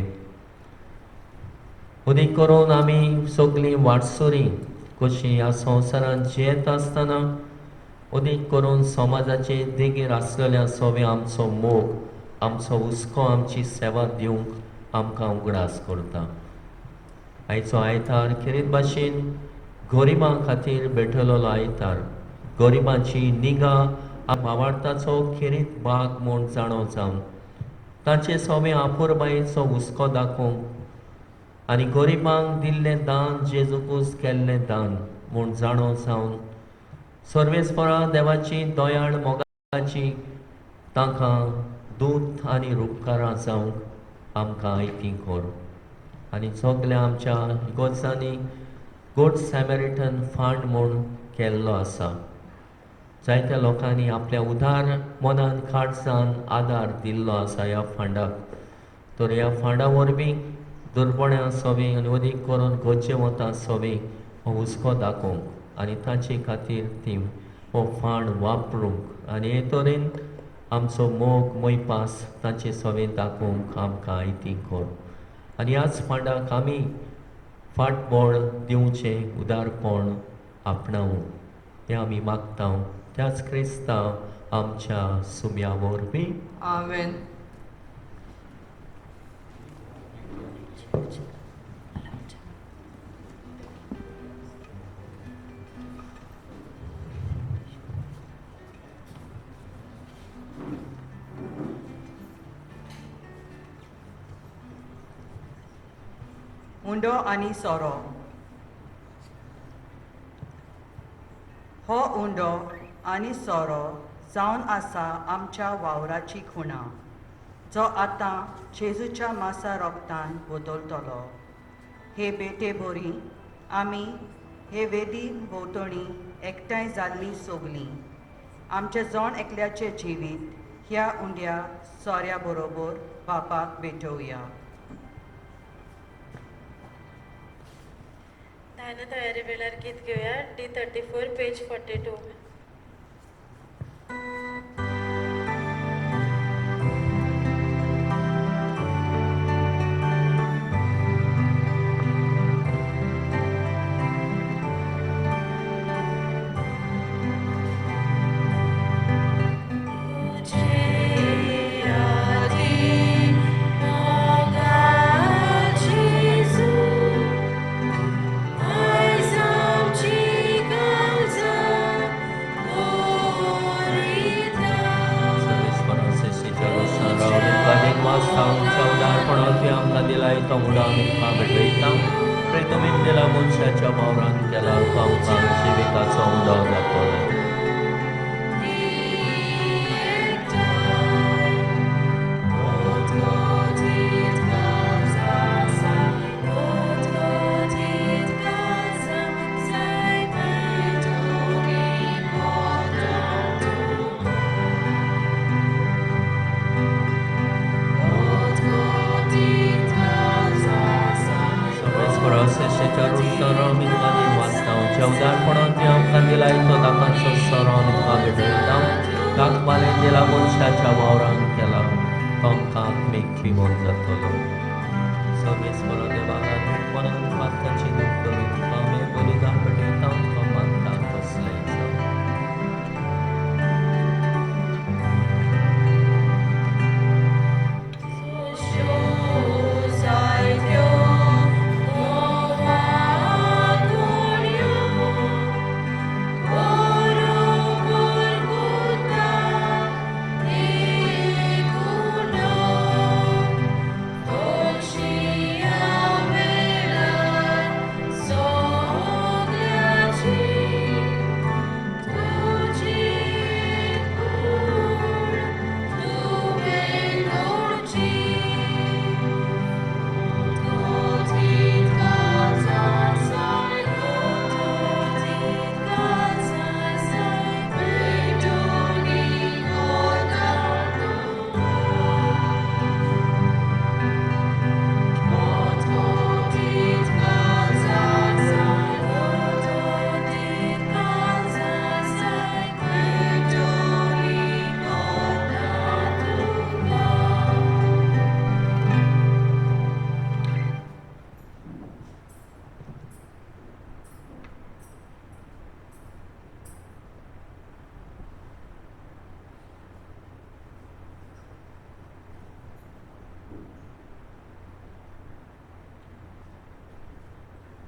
उदीक करून आमी सगलीं वाटसुरी कशी ह्या संवसारांत जियेत आसतना उदीक करून समाजाचे देगेर आसलेल्या सगळें आमचो मोग, आमचो हुस्को, आमची सेवा दिवंक आमकां उगडास करता. आयचो आयतार खेरीत भाशेन गरिबां खातीर भेटलेलो आयतार, गरिबांची निगा भावार्थाचो खेरीत भाग म्हूण जाणो जावन तांचे सगळें आपुरबायेचो हुस्को दाखोवंक आनी गरिबांक दिल्लें दान जेजूकूच केल्लें दान म्हूण जाणो जावन सर्वेस्परा देवाची दयाळ मोगाची तांकां दूत आनी उपकारां जावंक आमकां आयती कर. आनी सगल्या आमच्या इगोर्जांनी गुड सॅमेरिटन फंड म्हूण केल्लो आसा. जायत्या लोकांनी आपल्या उदार मनान काळजान आदार दिल्लो आसा ह्या फंडाक. तर ह्या फंडा वरवीं दुर्बण्या सवे आनी अदीक करून गरजेवंतां सवे हो हुस्को दाखोवंक आनी तांचे खातीर ती हो फंड वापरूंक आनी हे तरेन आमचो मोग मोयपास तांचे सवे दाखोवंक आमकां आयती कर. आनी ह्याच फंडाक आमी फाटबळ दिवचें उदारपण आपणावूं हें आमी मागता त्याच क्रिस्तांव आमच्या सुम्या वरवीं. आमेन. उंडो आनी सोरो. हो उंडो आनी सोरो जावन आसा आमच्या वावराची खुणा, जो आतां जेजूच्या मासा रोगतान बदलतलो. हे बेटे बोरी आमी हे वेदी भोंवतणी एकठांय जाल्लीं सगलीं आमच्या जण एकल्याचें जिवीत ह्या उंड्या सोऱ्या बरोबर बापाक भेटोवया. ध्यान तयारी वेळार गीत घेवया D34 page 42. तुझे आदी मोगा जेजू, आयज आमची गरज. वास्तांवच्या उदारपणान तुवें आमकां दिलाय तो म्हणून आमी तुका भेटयता. प्रेतमीन दिला मनशाच्या वावरान केला तो आमकां जिविताचो उदक जातलो. मनशाच्या वावरान केला तो आमकां आत्मीक जिवन जातलो. सर्वेस्परा देवाक आत्मीकपणान पातकाची दूख करून तुका आमी बलिदान भेटयता, तुका मानता तसलें जावं.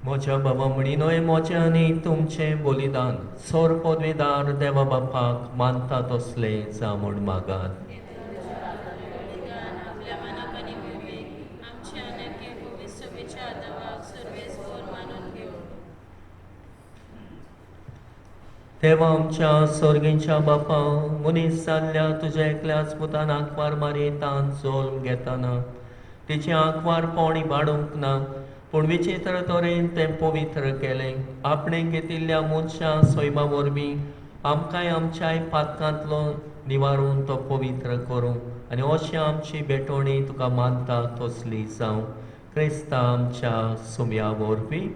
म्हज्या बाबा म्हणिनूय म्हजें आनी तुमचें बलिदान सोर पदवीदार देवा बापाक मानता तसलें जावं म्हूण मागात. देवा आमच्या सर्गींच्या बापा, मनीस जाल्ल्या तुज्या एकल्याच पुतान आंकवार मारयेतान जल्म घेतना तिचें आंकवारपण इबाडूंक ना, पूण विचित्र तरेन तें पवित्र केलें. आपणें घेतिल्ल्या मनशां सैमा वरवीं आमकांय आमच्याय पातकांतलो निवारून तो पवित्र करूं आनी अशें आमची भेटवणी तुका मानता तसली जावं. क्रिस्ता आमच्या सुम्या वरवीं.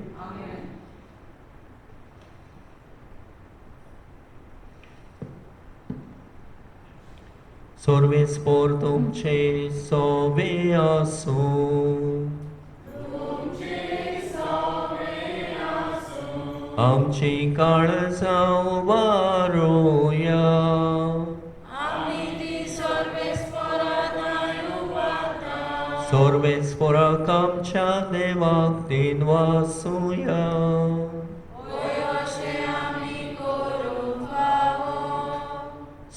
सर्वेस्पोर तुमचे सोवे आसूं. आमची काळजां उबारुया. सर्वेस्पोराक आमच्या देवाक दिनवासुया.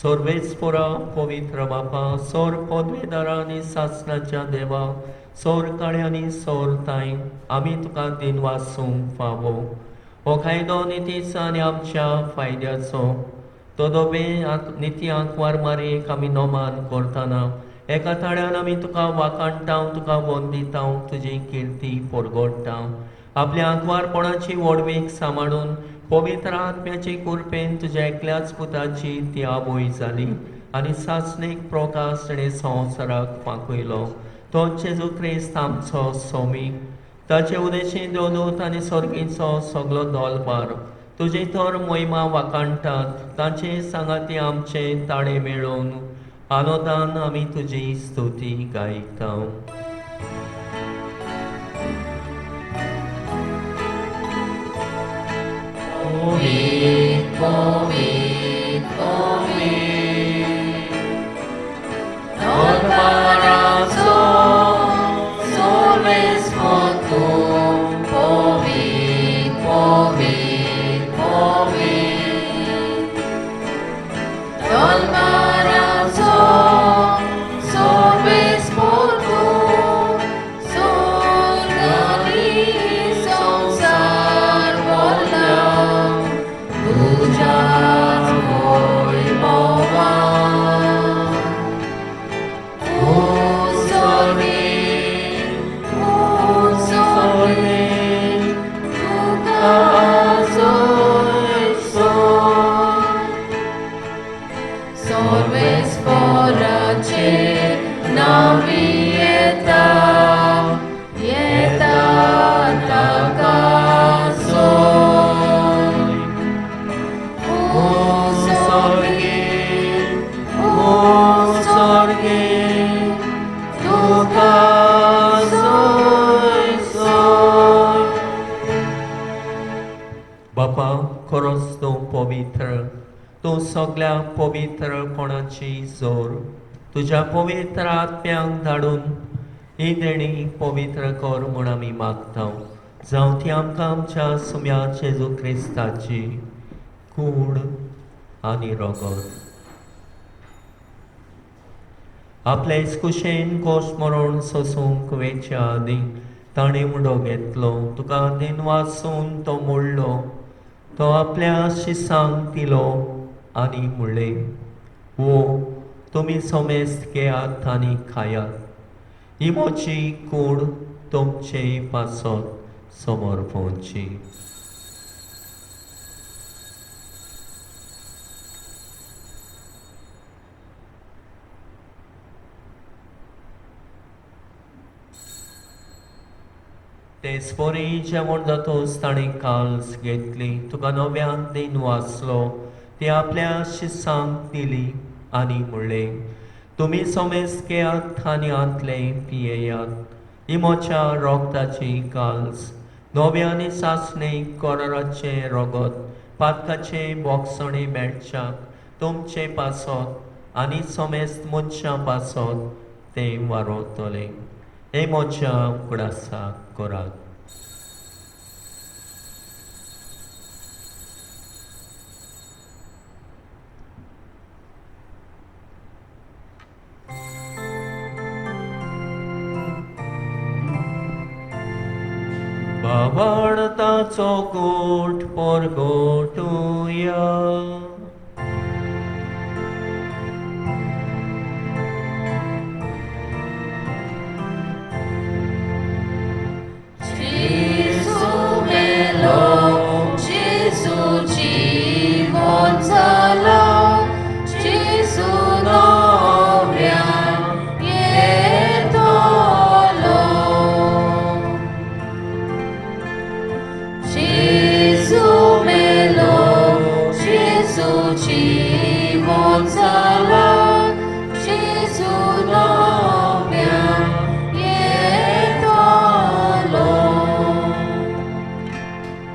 सर्वेस्पोरा पवित्र बापा, सोर पदवेदारा आनी सासणाच्या देवा, सोर काळ्यांनी सोर ताय आमी तुका दिनवासूंक फावो. हो कायदो नितीचो आनी आमच्या फायद्याचो तो दोबे निती आंकवार मारयेक आमी नोमान करतना एका ताळ्यान आमी तुका वाखाणटा, तुका वंदिता, तुजी किर्ती परगडटा. आपल्या आंकवारपणाची व्हडवीक सांबाळून पवित्र आत्म्याचे कृपेन तुज्या एकल्याच पुताची ती आवय जाली आनी सासणीक प्रकाश तिणें संवसाराक फांकयलो. तो जेजू क्रिस्त आमचो सोमी. ताचे उदेशी देवदूत आनी सर्गीचो सगलो दोलबार तुजी तर मोहिमा वाखाणटात. ताचे सांगाती आमचे ताळे मेळोवन आनंदान आमी तुजी स्तुती गायता. Dol marazo, sorbes por सगळ्या पवित्रपणाची जोर तुज्या पवित्र आत्म्यांक धाडून ही देणी पवित्र कर म्हूण आमी मागता. जावं ती आमकां आमच्या सुम्या जेजू क्रिस्ताची कूड आनी रगत. आपले कुशेन कोश मरण सोसूंक वेच्या आदीं ताणें उडो घेतलो, तुका दिन वासून तो मोडलो, तो आपल्या शिसांक दिलो आनी म्हणलें, वो तुमी समेस्त घेयात आनी खायात, ही म्हजी कूड तुमचे पासत समर्पणची. तेच परी जेवण जातोच ताणें काल्स घेतली, तुका नव्यान दिन वाचलो, ती आपल्या शिसांक दिली आनी म्हणलें, तुमी समेस्त घेयात आनी हांतलें पियेयात, ही म्हज्या रोगताची काल्स, नव्या आनी सासणे कोराचें रगत पातकाचे बोगसणे मेळच्याक तुमचे पासत आनी समेस्त मनशां पासत तें वारवतलें. हे म्हज्या उगडासाक करात. बाबाडताचो गोठ परगोटुया.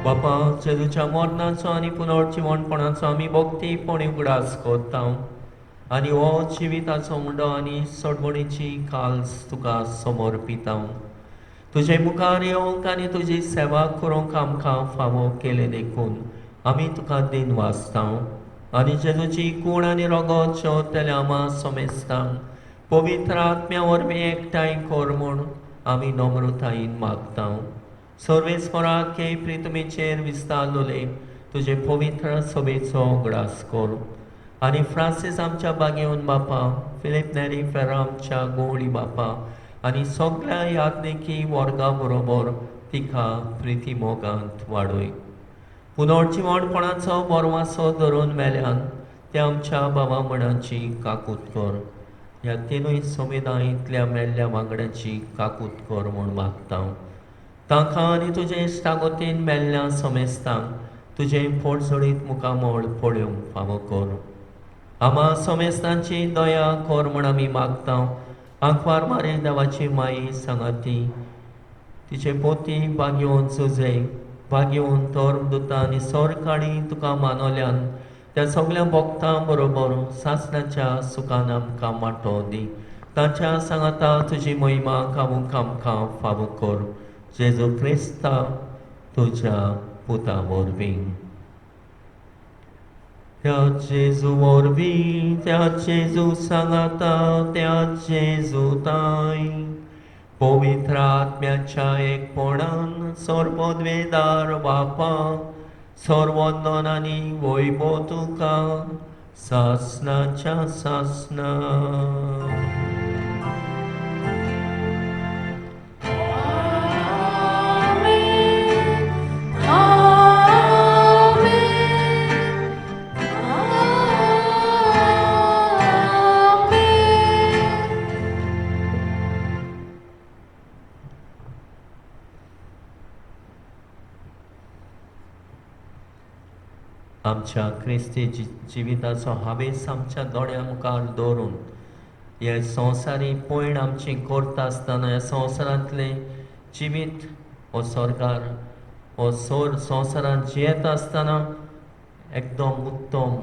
बापा, जेजूच्या मरणाचो आनी पुनर्जिवणपणाचो आमी भक्तीपणी उगडास करता आनी हो जिविताचो मुंडो आनी सोडवणीची काल्स तुका समर्पिता. तुजे मुखार येवंक आनी तुजी सेवा करूंक आमकां फावो केलें देखून आमी तुका दिन वाचता आनी जेजूची कूड आनी रगत जेवतल्या आमा समेस्तांक पवित्र आत्म्या वरवीं एकठांय कर म्हूण आमी नम्रतायेन मागता. सर्वेस्पराक हे प्रितमेचेर विस्तारलोले तुजे पवित्र सभेचो उगडास कर आनी फ्रांसीस आमच्या बागेवन बापा, फिलीप नेरी फेरा आमच्या गोवळी बापा आनी सगळ्या याज्ञिकी वर्गा बरोबर तिका प्रिती मोगांत वाडय. पुनर्जिवणपणाचो बरवासो धरून मेल्यान त्या आमच्या बाबा मणाची काकूत कर. ह्या तिनूय समुदायांतल्या मेल्ल्या वांगड्यांची काकूत कर म्हूण मागता. तांकां आनी तुजे इश्टागतीन मेल्ल्या समेस्तांक तुजें पोटजोडीत मुखामळ पळोवंक फावो कर. आमा समेस्तांची दया कर म्हूण आमी मागता. आंकवार मारे देवाची माई सांगाती तिचे पोती बागेवन सुजे बागेवन धर्मदुतां आनी सरकाळी तुका मानवल्यान त्या सगल्या भक्तां बरोबर सासणाच्या सुखान आमकां वांटो दी. तांच्या सांगाता तुजी महिमा गावूंक आमकां फावो कर. जेजू क्रिस्ता तुज्या पुता वरवीं. त्या जेजू वरवीं, त्या जेजू सांगाता, त्या जेजू ताय पवित्र आत्म्याच्या एकपणान सर्वद्वेदार बापा सर्वंदन आनी वैभव तुका सासणाच्या सासणा. आमच्या क्रिस्ती जिविताचो हावेस आमच्या दोळ्यां मुखार दवरून हे संवसारी पयण आमची करता आसतना ह्या संवसारांतलें जिवीत हो सरकार हो संवसारांत जियेता आसतना एकदम उत्तम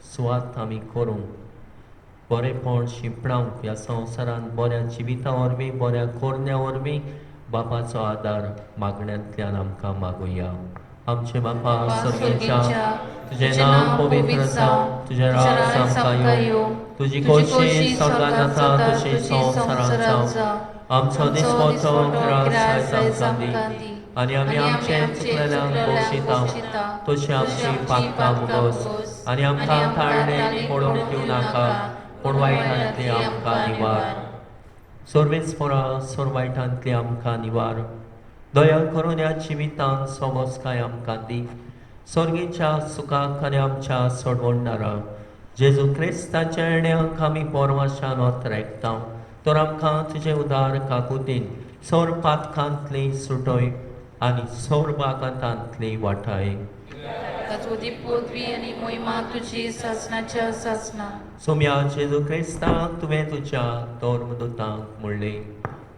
सुवात आमी करूंक, बरेपण शिंपणावंक ह्या संवसारांत बऱ्या जिविता वरवीं, बऱ्या कोरण्या वरवीं बापाचो आदार मागण्यांतल्यान आमकां मागुया. आमचे बापा सर्गेच्या, तुजें नांव पवित्र जावं, तुजें राज आमकां येवं, तुजी खोशी स्वर्गांत जाता तशी संवसारांत जावं. आमचो दिसपटो ग्रास आयज आमकां दी, आनी आमी आमचे चुकलेल्यांक बक्षिता तशी आमची पातकां मुगोस, आनी आमकां ताळणे पडोवंक दिवं नाका, पूण वायटांतली आमकां निवार. सर्वेच पोरा सोर वायटांतली आमकां निवार. दया करून ह्या जिवितांत सोमस्काय आमकां दी. सर्गीच्या सुखाक आनी आमच्या सोडवणदारा जेजू क्रिस्ताच्या येण्याक आमी पोरवाशान ओतरेकता, तर आमकां तुजें उदार काकुतीन सोर पातकांतली सुटय आनी सोर बागांतांतली वाटाय. ताचो पदवी आनी मोहिमा तुजी सासणाच्या सासणा. सोम्या जेजू क्रिस्ताक तुवें तुज्या धर्मदूतांक म्हणलें,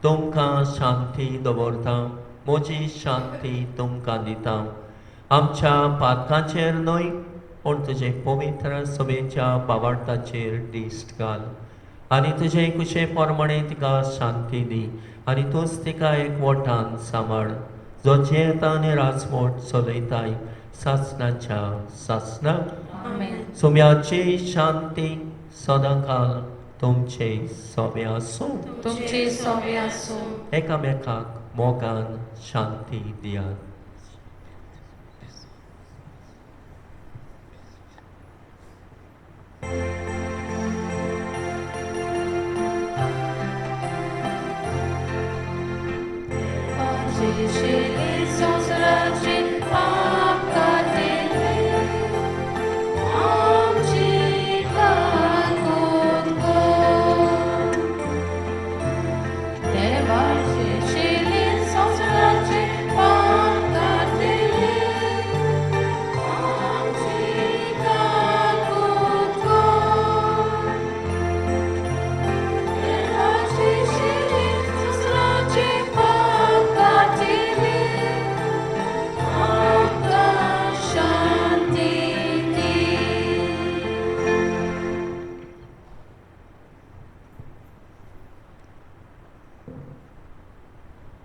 तुमकां शांती दवरता, म्हजी शांती तुमकां दिता. आमच्या पातकांचेर न्हय, पूण तुजे पवित्र सभेच्या बावार्थाचेर दिश्ट घाल, आनी तुजे कुशे प्रमाणे तिका शांती दी, आनी तूंच तिका एक वटान सांबाळ, जो जियेता आनी राजमोट चलयताय सासणाच्या सासणाक. सोम्याची शांती सदांकाल तुमचे सोबे आसूं. तुमचे सोबे आसूं. एकामेकाक मोगान शांती दियात.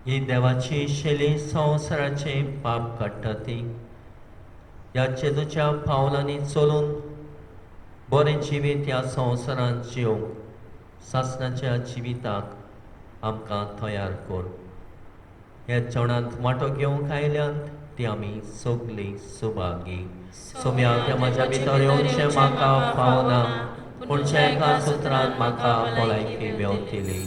ही देवाची शैली संवसाराचे पाप काडटा ती ह्या जेजूच्या पावलांनी चलून बरें जिवीत ह्या संवसारांत जिवंक सासणाच्या जिविताक आमकां तयार कर. ह्या जेवणांत वांटो घेवंक आयल्यांत ती आमी सगळीं सुभागी. सोम्या त्या म्हज्या भितर येवचें म्हाका फावना, पूण एका सुत्रान म्हाका भलायकी मेवतली.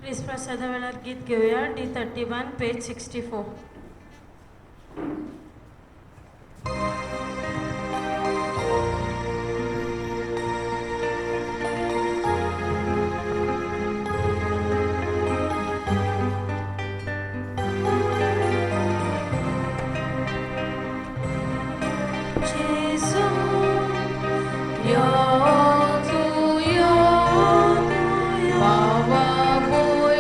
क्रिस्त प्रसादा वेळार गीत घेवया. D31 page 64. Baba boy,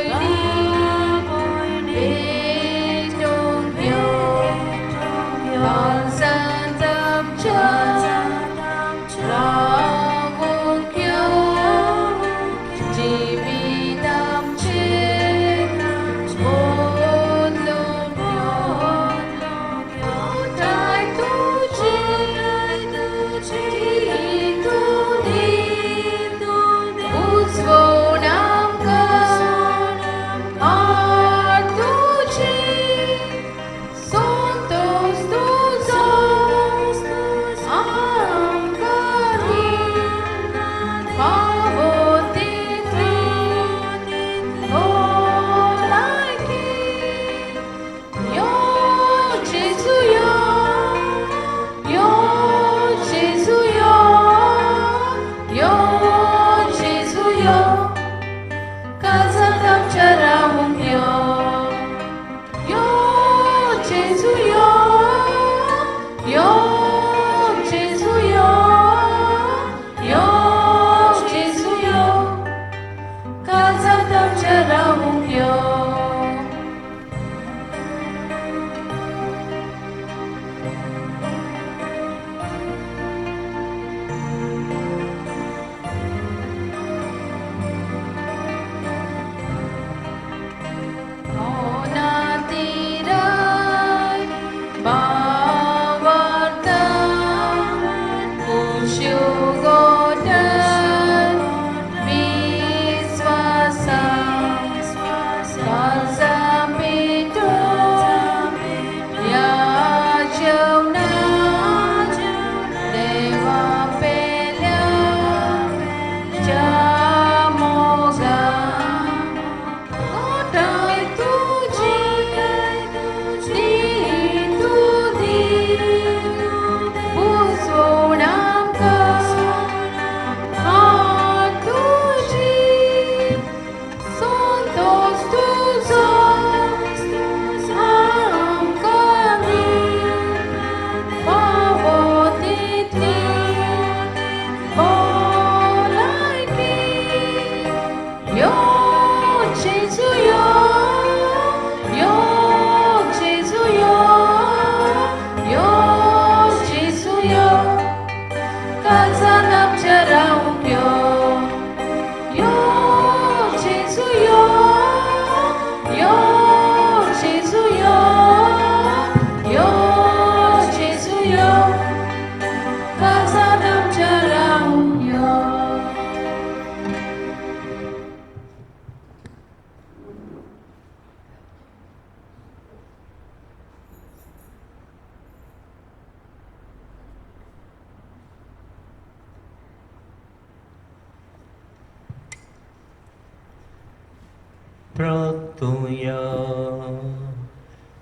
प्रतुया.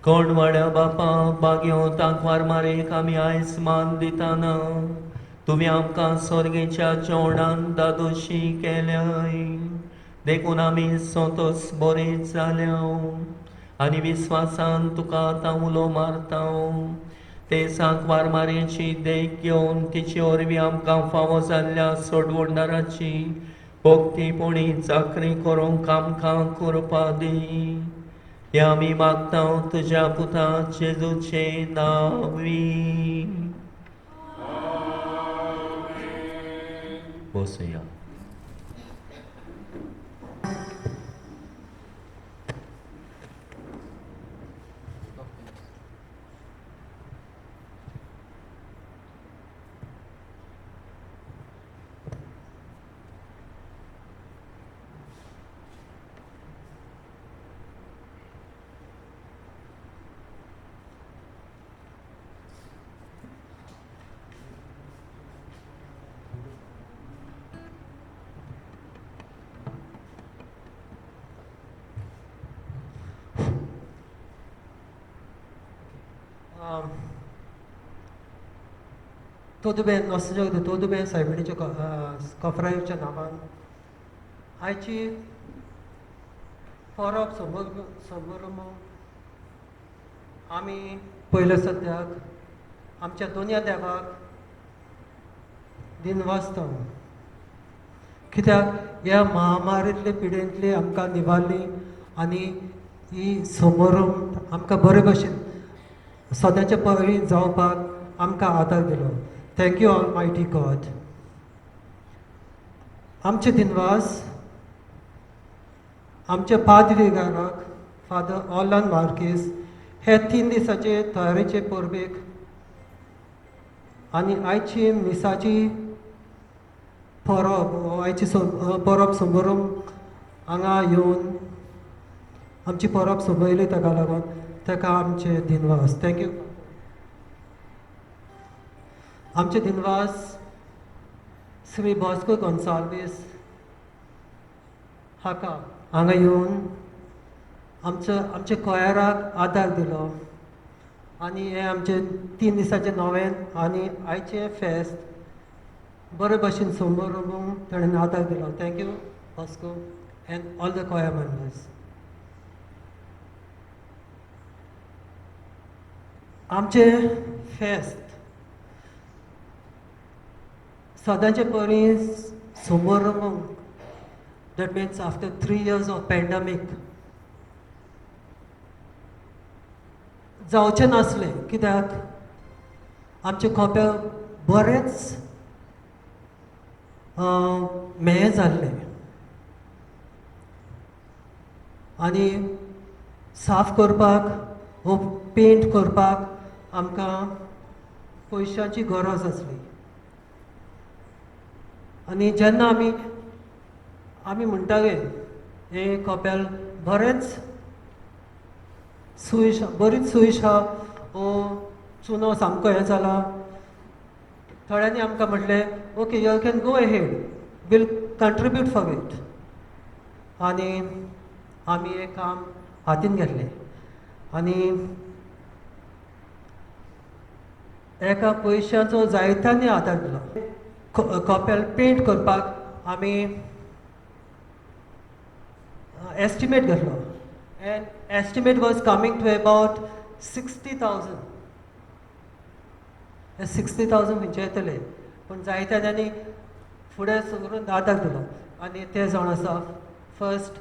कोणवाड्या बापा बागयो तांकवार मारेक आमी आयज मान दिताना तुमी आमकां सोर्गेच्या जेवणान दादोशी केल्याय, देखून आमी सोंतोस बरे जाल्या आनी विस्वासान तुका आतां उलो मारता. ते सांकवार मारेची देख घेवन तिचे वरवीं आमकां फावो जाल्ल्या सोडवणदाराची भक्तीपणी चाकरी करूंक आमकां करपा दी. हें आमी मागता तुज्या पुता जेजूचे नांवी. बसया. तोदुबेन नोस्तजो तोदुबेन सायबिणीच्या कॉफराच्या नांवान आयची परब समोर आमी पयले सद्याक आमच्या दोनया देवाक दिनवासता, कित्याक ह्या महामारींतले पिडेंतली आमकां निवारली आनी ही समारंभ आमकां बरे भशेन सदांचे पयलीं जावपाक आमकां आदार दिलो. Thank you almighty God. आमचे दिनवास आमच्या पाद्रीगाराक फादर ऑर्लांद मार्केस हे 3 दिसाचे तयारेचे परबेक आनी आयची मिसाची परब आयची परब समारंभ हांगा येवन आमची परब सोंपयली, ताका लागून ताका आमचे दिनवास. Thank you. आमचे दिनवास श्री बॉस्को गोन्साल्वीस हाका हांगा येवन आमच्या कोयराक आदार दिलो आनी हें आमचें 3 दिसाचें नोवेन आनी आयचें फेस्त बरे भशेन समोर ताणें आदार दिलो. Thank you Bosco and all the choir members. आमचें फेस्त सदांचे परी समोर, that means after 3 years of pandemic जावचें नासलें, कित्याक आमचे खोपे बरेंच म्हेळें जाल्लें आनी साफ करपाक वो पेंट करपाक आमकां पयशांची गरज आसली. आनी जेन्ना आमी आमी म्हणटाले हें कपेल बरेंच सुयश बरीच सुयश आहा, हो चुनो सामको हें जाला. थोड्यांनी आमकां म्हटलें okay you can go ahead, we'll contribute for it. आनी आमी हें काम हातीन घेतलें आनी एका पयशाचो जायत्यांनी आदार दिलो. कपेल पेंट करपाक आमी एस्टिमेट घेतलो and estimate was coming to about 60,000. 60,000 खंयचे येतले, पूण जायत्या जाणांनी फुडें सरून आदार दिलो आनी ते जावन आसा फर्स्ट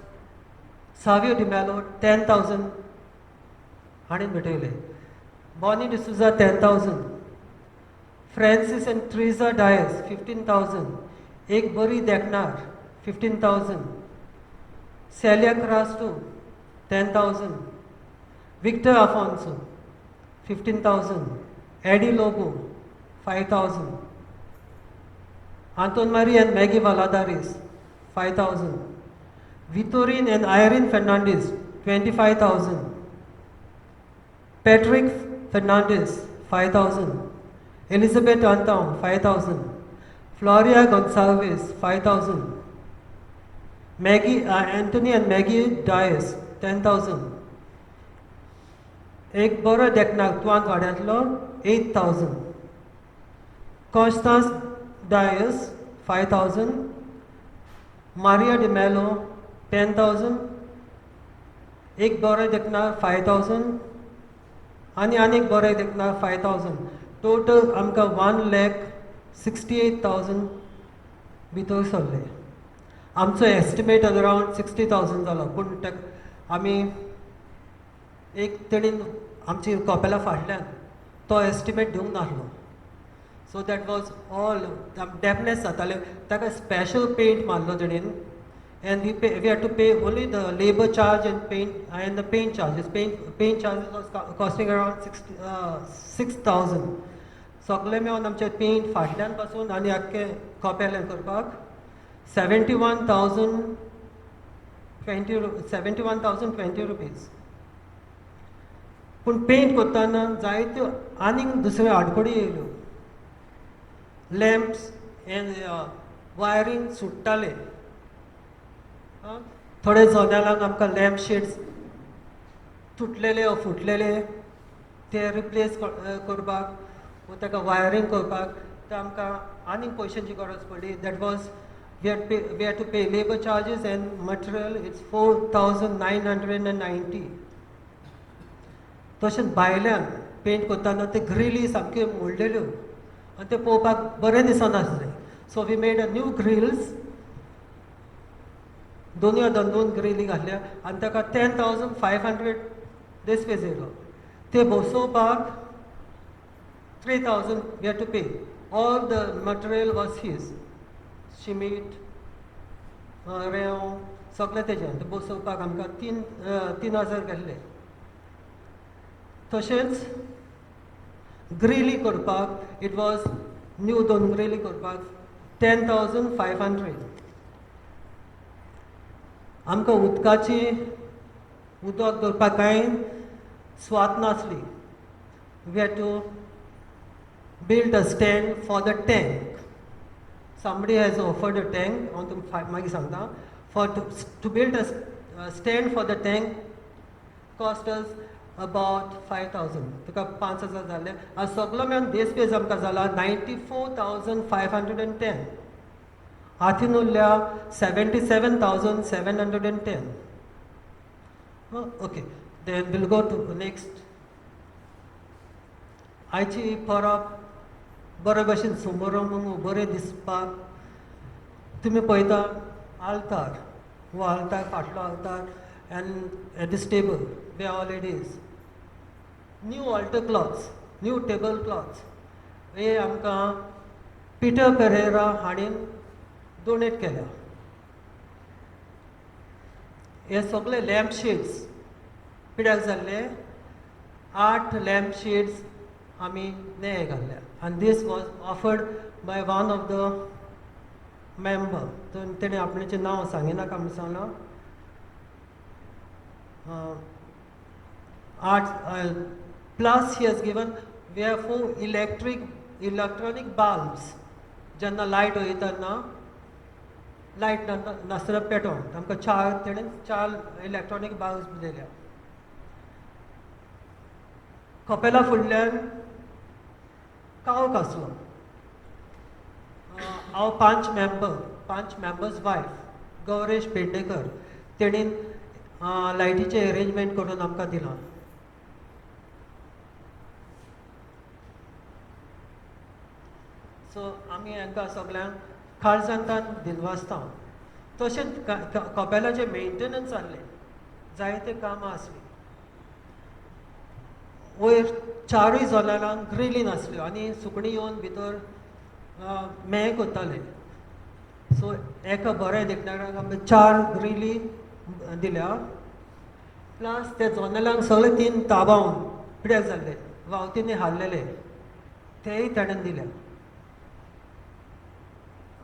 सावियो डिमेलो 10,000 हाणें भेटयले, Bonnie D'Souza 10,000, Francis and Teresa Dias 15,000, एक बरी देखणार 15,000, Celia Crasto 10,000, Victor Afonso 15,000, Eddie Lobo 5,000, Anton Mari and Maggie Valadares 5,000, Vitorin and Irene Fernandes 25,000, Patrick Fernandes 5,000, Elizabeth Antown 5,000, Floria Gonsalves 5,000, Maggie Anthony and Maggie Dias 10,000. एक बरो देखणाक तुवान वाड्यांतलो 8,000. Constance Dias 5,000. Maria D'Mello 10,000. एक बरो देखणार 5,000 आनी आनीक बरें देखणार 5,000. Total आमकां 1,68,000 भितर सरले. आमचो एस्टिमेट अरावंड 60,000 जालो, पूण ताका आमी एक तेणीन आमची कपेला फाटल्यान तो एस्टिमेट दिवंक नासलो. So that was all dampness जाताले, ताका स्पेशल पेंट मारलो तेणीन. And we had to pay only the labour charge and paint and the paint charges. Paint charges was costing around 6,000. सगळें मेळून आमचें पेंट फाटल्यान पासून आनी आख्खें कपेलें करपाक 71,020 rupees. पूण पेंट करतना जायत्यो आनीक दुसऱ्यो आडखळी येयल्यो. लॅम्प्स एन्ड वायरींग सुट्टाले. थोडे जनेलांक आमकां लॅम्प शेड्स तुटलेले वा फुटलेले ते रिप्लेस करपाक वा ताका वायरींग करपाक ते आमकां आनीक पयशांची गरज पडली. That was we had to pay labour charges and material, it's 4,990. तशेंच भायल्यान पेंट करतना ते ग्रिली सामक्यो मोडलेल्यो आनी ते पळोवपाक बरें दिसनासलें. So we made a new grills. दोनूय दोन दोन ग्रिली घातल्या आनी ताका 10,500 देस्पेज येयलो. ते बसोवपाक 3,000 we had to pay. All the material was his, शिमीट रेंव सगळें तेजें. ते बसोवपाक आमकां 3,000 गेल्ले. तशेंच ग्रिली करपाक it was new दोन ग्रिली करपाक 10,500. आमकां उदकाची उदक दवरपाक कांय स्वात नासली. We had to build a stand for the tank. Somebody has offered a tank, हांव तुमकां मागीर सांगता. For to build a stand for the tank cost us about 5,000. तुका 5,000 जाले. आनी सगलो मेळून देसपेज आमकां जाला 94,510. हातीन उरल्या 77,710. Okay, then we'll go to next. आयची परब बरे भशेन समोर बरें दिसपाक तुमी पळयता आल्तार, हो आल्तार फाटलो आल्तार and at this table where all it is new altar cloths, new table cloths हे आमकां पिटर पेरेरा हाणें डोनेट केल्या. हे सगळे लॅम्प शेड्स पिड्याक जाल्ले 8 लॅम्प शेड्स आमी नये घातल्या आनी this was offered by one of the member. तेणें आपणाचें नांव सांगिनाका म्हूण सांगलां. 8 plus he has given we have 4 electronic bulbs. जेन्ना लायट वयता तेन्ना लायट नासतना पेटोवन आमकां 4 तेणें 4 इलेक्ट्रॉनीक बल्ब्स दिल्या. कपेला फुडल्यान कावक आसलो. हांव 5 मेंबर्स वायफ गौरेश पेडणेकर तेणीन लायटीचें एरेंजमेंट करून आमकां दिलां. सो आमी हांकां सगल्यांक काळजांतान दिनवासता. तशेंच कपेलाचें मेंटेनन्स आसलें, जायते कामां आसलीं. वयर 4 जनेलांक ग्रिली नासल्यो आनी सुकणीं येवन भितर मेळ करताले. सो एका बऱ्या देखणाऱ्याक आमकां 4 ग्रिली दिल्या. प्लस ते जनेलांक सगळे 3 ताबावन पिड्याक जाल्ले, वावतींनी हाडलेले तेय ताणें दिल्या.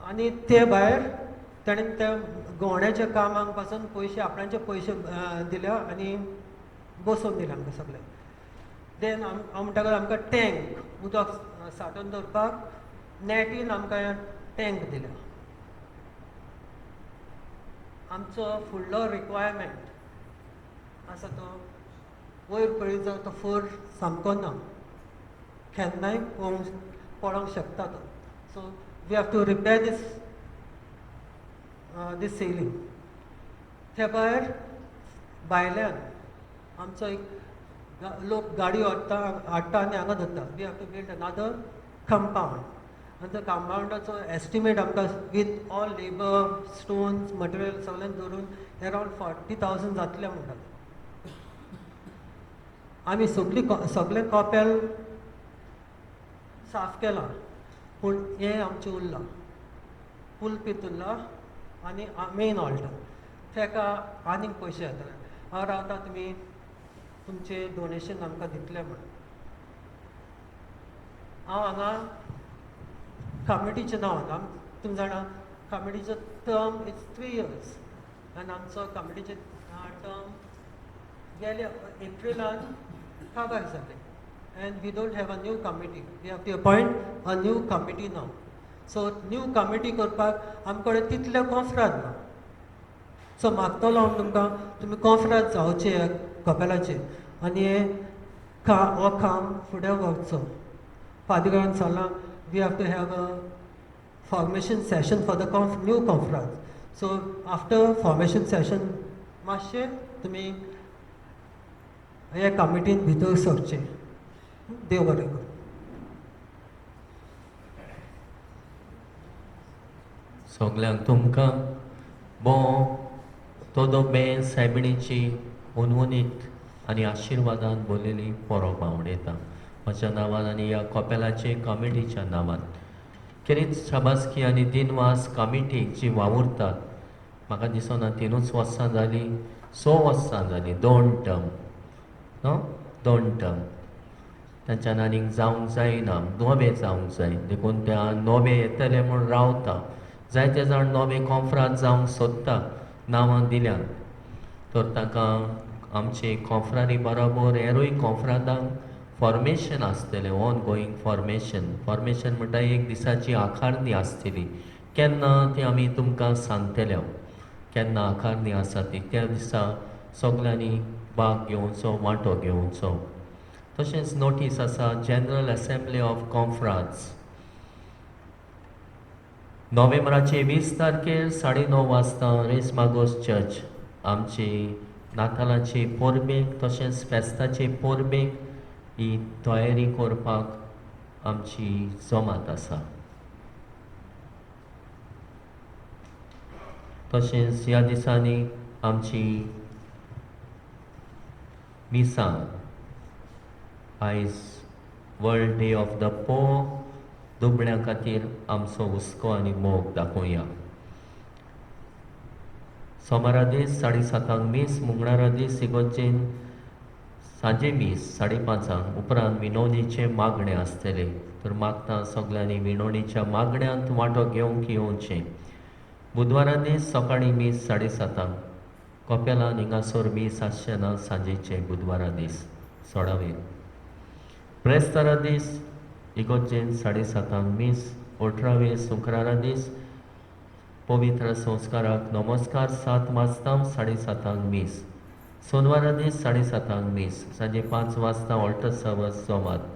आनी ते भायर ताणें त्या गोवण्याच्या कामाक पासून पयशे आपणाचे पयशे दिल्या आनी बसोवन दिले आमकां सगळे. देन हांव म्हणटा आमकां टँक उदक साठोवन दवरपाक नेटीन आमकां टँक दिल्या. आमचो फुडलो रिक्वायरमेंट आसा तो वयर पळयत जाल्यार तो फोर सामको ना, केन्नाय पळोवंक पडोंक शकता तो. So we have to repair this this ceiling. त्या भायर भायल्यान आमचो एक लोक गाडी व्हरता हाडटा आनी हांगा धरता. We have to build another compound आनी त्या कंपावंडाचो एस्टिमेट आमकां with all labour stones material सगळें धरून अरावंड 40,000 जातलें म्हणटात. आमी सगळीं सगळें कपेल साफ केलां पूण हें आमचें उरलां पुलपीत उरलां आनी मेन ऑल्टर तेका आनीक पयशे येतले. हांव रावता तुमी तुमचें डोनेशन आमकां दितलें म्हूण. हांव हांगा कमिटीचें नांव तुमी जाणा कमिटीचो टर्म is 3 years आनी आमचो कमिटीचें टर्म गेले एप्रिलान काबार जालें and we don't have a new committee. We have to appoint a new committee now. So new committee करपाक आमचे कडेन तितले कॉफ्राद ना. सो मागतलो हांव तुमकां तुमी कॉफ्राद जावचे ह्या कपेलाचेर आनी हें हो काम फुडें व्हरचो. फादरान सांगलां we have to have a formation session for the new कॉफ्राद. So after formation session मातशें तुमी ह्या कमिटीन भितर सरचें. देव बरें करूं. सगल्यांक तुमकां बो todo बेन सायबिणीची उनउनीत आनी आशिर्वादान बोलिल्ली परब आवडयता म्हज्या नांवान आनी ह्या कपेलाचे कमिटीच्या नांवान. खेरीत शाबासकी आनी दिनवास कमिटीक जी वावुरतात. म्हाका दिसना 3 वर्सां जालीं, 6 वर्सां जालीं, 2 टर्म न्हू, 2 टर्म तांच्यान आनीक जावंक जायना, नवे जावंक जाय. देखून त्या नवे येतले म्हूण रावता. जायते जाण नवे कॉफ्राद जावंक सोदता नांवां दिल्यान, तर तांकां आमचे कॉफ्रारी बरोबर हेरूय कॉफ्रादांक फॉर्मेशन आसतलें, ऑन गोईंग फॉर्मेशन. फॉर्मेशन म्हणटा एक दिसाची आकारणी आसतली, केन्ना ती आमी तुमकां सांगतले केन्ना आकारणी आसा ती. त्या दिसा सगल्यांनी भाग घेवचो, वांटो घेवचो. तशेंच नोटीस आसा जनरल असेंब्ली ऑफ कॉन्फ्रान्स नोव्हेंबराचे 20 तारखेर 9:30 वाजता रेस मागोस चर्च आमची नातालाची परबेक तशेंच फेस्ताचे परबेक ही तयारी करपाक आमची जमात आसा. तशेंच ह्या दिसांनी आमची मिसां आयज world day of the poor दुबळ्यां खातीर आमचो हुस्को आनी मोग दाखोवया. सोमारा दीस 7:30 मीस, मंगळारा दीस इगोर्जेन सांजे मीस 5:30 उपरांत विनवणीचें मागणें आसतलें. तर मागता सगल्यांनी विनवणीच्या मागण्यांत वांटो घेवंक येवचें. बुधवारा दीस सकाळीं मीस 7:30 कपेलान हिंगासर मीस आसचें ना सांजेचें बुधवारा दीस सोडावेर. ब्रेस्तारा दीस इगोर्जेन 7:30 मीस, 18 शुक्रारा दीस पवित्र संस्काराक नमस्कार 7 वाजता 7:30 मीस, सोनवारा दीस 7:30 मीस, सांजे 5 वाजता ऑल्टर सर्वस जमात.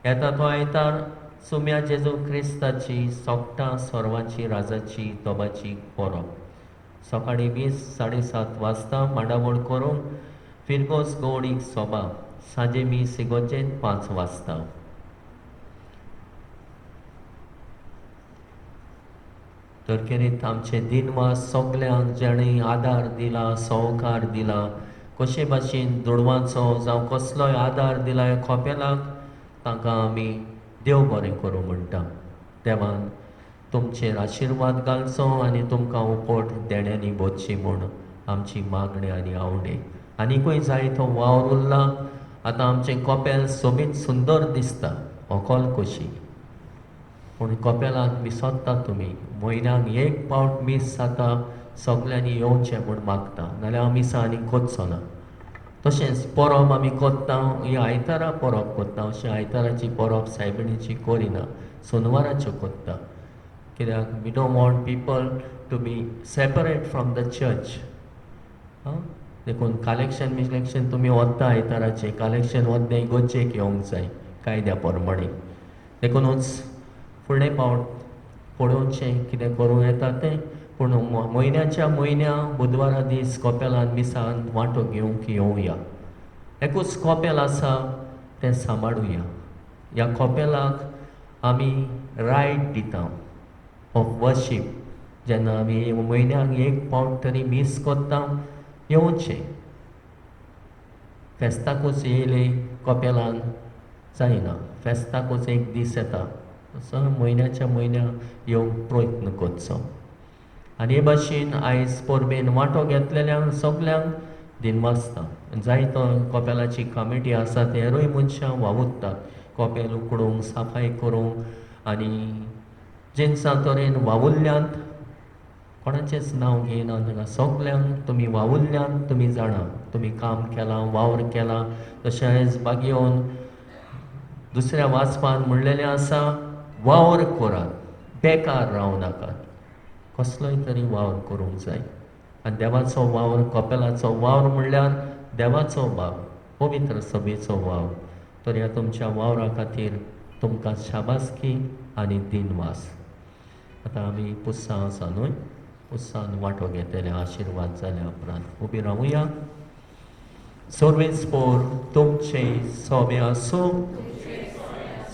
येता तो आयतार सुम्या जेजू क्रिस्ताची सोगटां सोर्वाची राजाची तोबाची परब सकाळीं मीस 7:30 वाजता मांडावळ करूंक फिरगोस गवळीक सोबा, सांजे मीस इगोर्जेन 5 वाजता. तर खेरीत आमचे दिनवास सगल्यांक जाणें आदार दिला, सहकार दिला, कशे भाशेन दुडवांचो जावं कसलोय आदार दिला ह्या कपेलाक, तांकां आमी देव बरें करूं म्हणटा. देवान तुमचेर आशिर्वाद घालचो आनी तुमकां उपट देण्यांनी भरची म्हूण आमची मागणी आनी आवडे. आनीकूय जायतो वावर उरला. आतां आमचें कपेल सोबीत सुंदर दिसता होकल कशी, पूण कपेलाक विसरता तुमी. म्हयन्याक एक पावट मीस जाता, सगल्यांनी येवचें म्हूण मागता, नाल्यार हांव मिसां आनी करचो ना. तशेंच परब आमी करता, ही आयतारा परब करता, अशी आयताराची परब सायबिणीची करिना, सोनवाराच्यो करता. कित्याक we don't want people to be separate from the church. देखून कलेक्शन मिलेक्शन तुमी वता आयताराचें कलेक्शन वता इगोर्जेक येवंक जाय कायद्या प्रमाणे. देखूनच फुडले पावट पळोवचें कितें करूं येता तें, पूण म्हयन्याच्या म्हयन्या बुधवारा दीस कोपेलान मिसान वांटो घेवंक येवया. एकूच कोपेल आसा तें सांबाळुया. ह्या कोपेलाक आमी रायट दिता ऑफ वर्शीप. जेन्ना आमी म्हयन्याक एक पावट तरी मीस करता येवचें. फेस्ताकूच येयले कोपेलान जायना, फेस्ताकूच एक दीस येता, सो म्हयन्याच्या म्हयन्या येवंक प्रयत्न करचो. आनी हे भाशेन आयज परबेन वांटो घेतलेल्यांक सगल्यांक दिनवासता. जायतो कोपेलाची कमिटी आसा तेरूय मनशां वावुरतात कोपेल उकडूंक, सफाय करूंक आनी जिनसां तरेन वावुरल्यांत. कोणाचेंच नांव घेयना तांकां सगल्यांक तुमी वावुरल्यांत, तुमी जाणा तुमी काम केलां, वावर केला. तशें आयज बागयोन दुसऱ्या वाचपान म्हणलेलें आसा, वावर करात, बेकार रावं नाकात, कसलोय तरी वावर करूंक जाय. आनी देवाचो वावर, कपेलाचो वावर म्हणल्यार देवाचो वावर, पवित्र सभेचो वावर. तर ह्या तुमच्या वावरा खातीर तुमकां शाबासकी आनी दिनवास. आतां आमी पुस्सां आसा न्हय, पुस्सान वांटो घेतले आशिर्वाद जाल्या उपरांत उबी रावुया. सर्वेस्पोर तुमचे सोबे आसूं.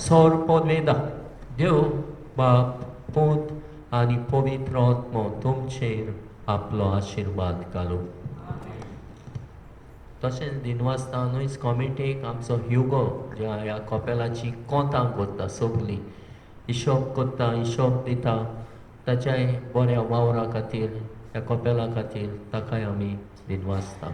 सोर पदवेदा देव बाप पूत आनी पवित्र आत्मो तुमचेर आपलो आशिर्वाद घालूं. तशेंच दिनवासता न्हूच कॉमिटीक आमचो ह्युगो ज्या ह्या कपेलाची कोंतां करता, सगलीं हिशोब करता, हिशोब दिता, ताच्याय बऱ्या वावरा खातीर ह्या कपेला खातीर ताकाय आमी दिनवासता.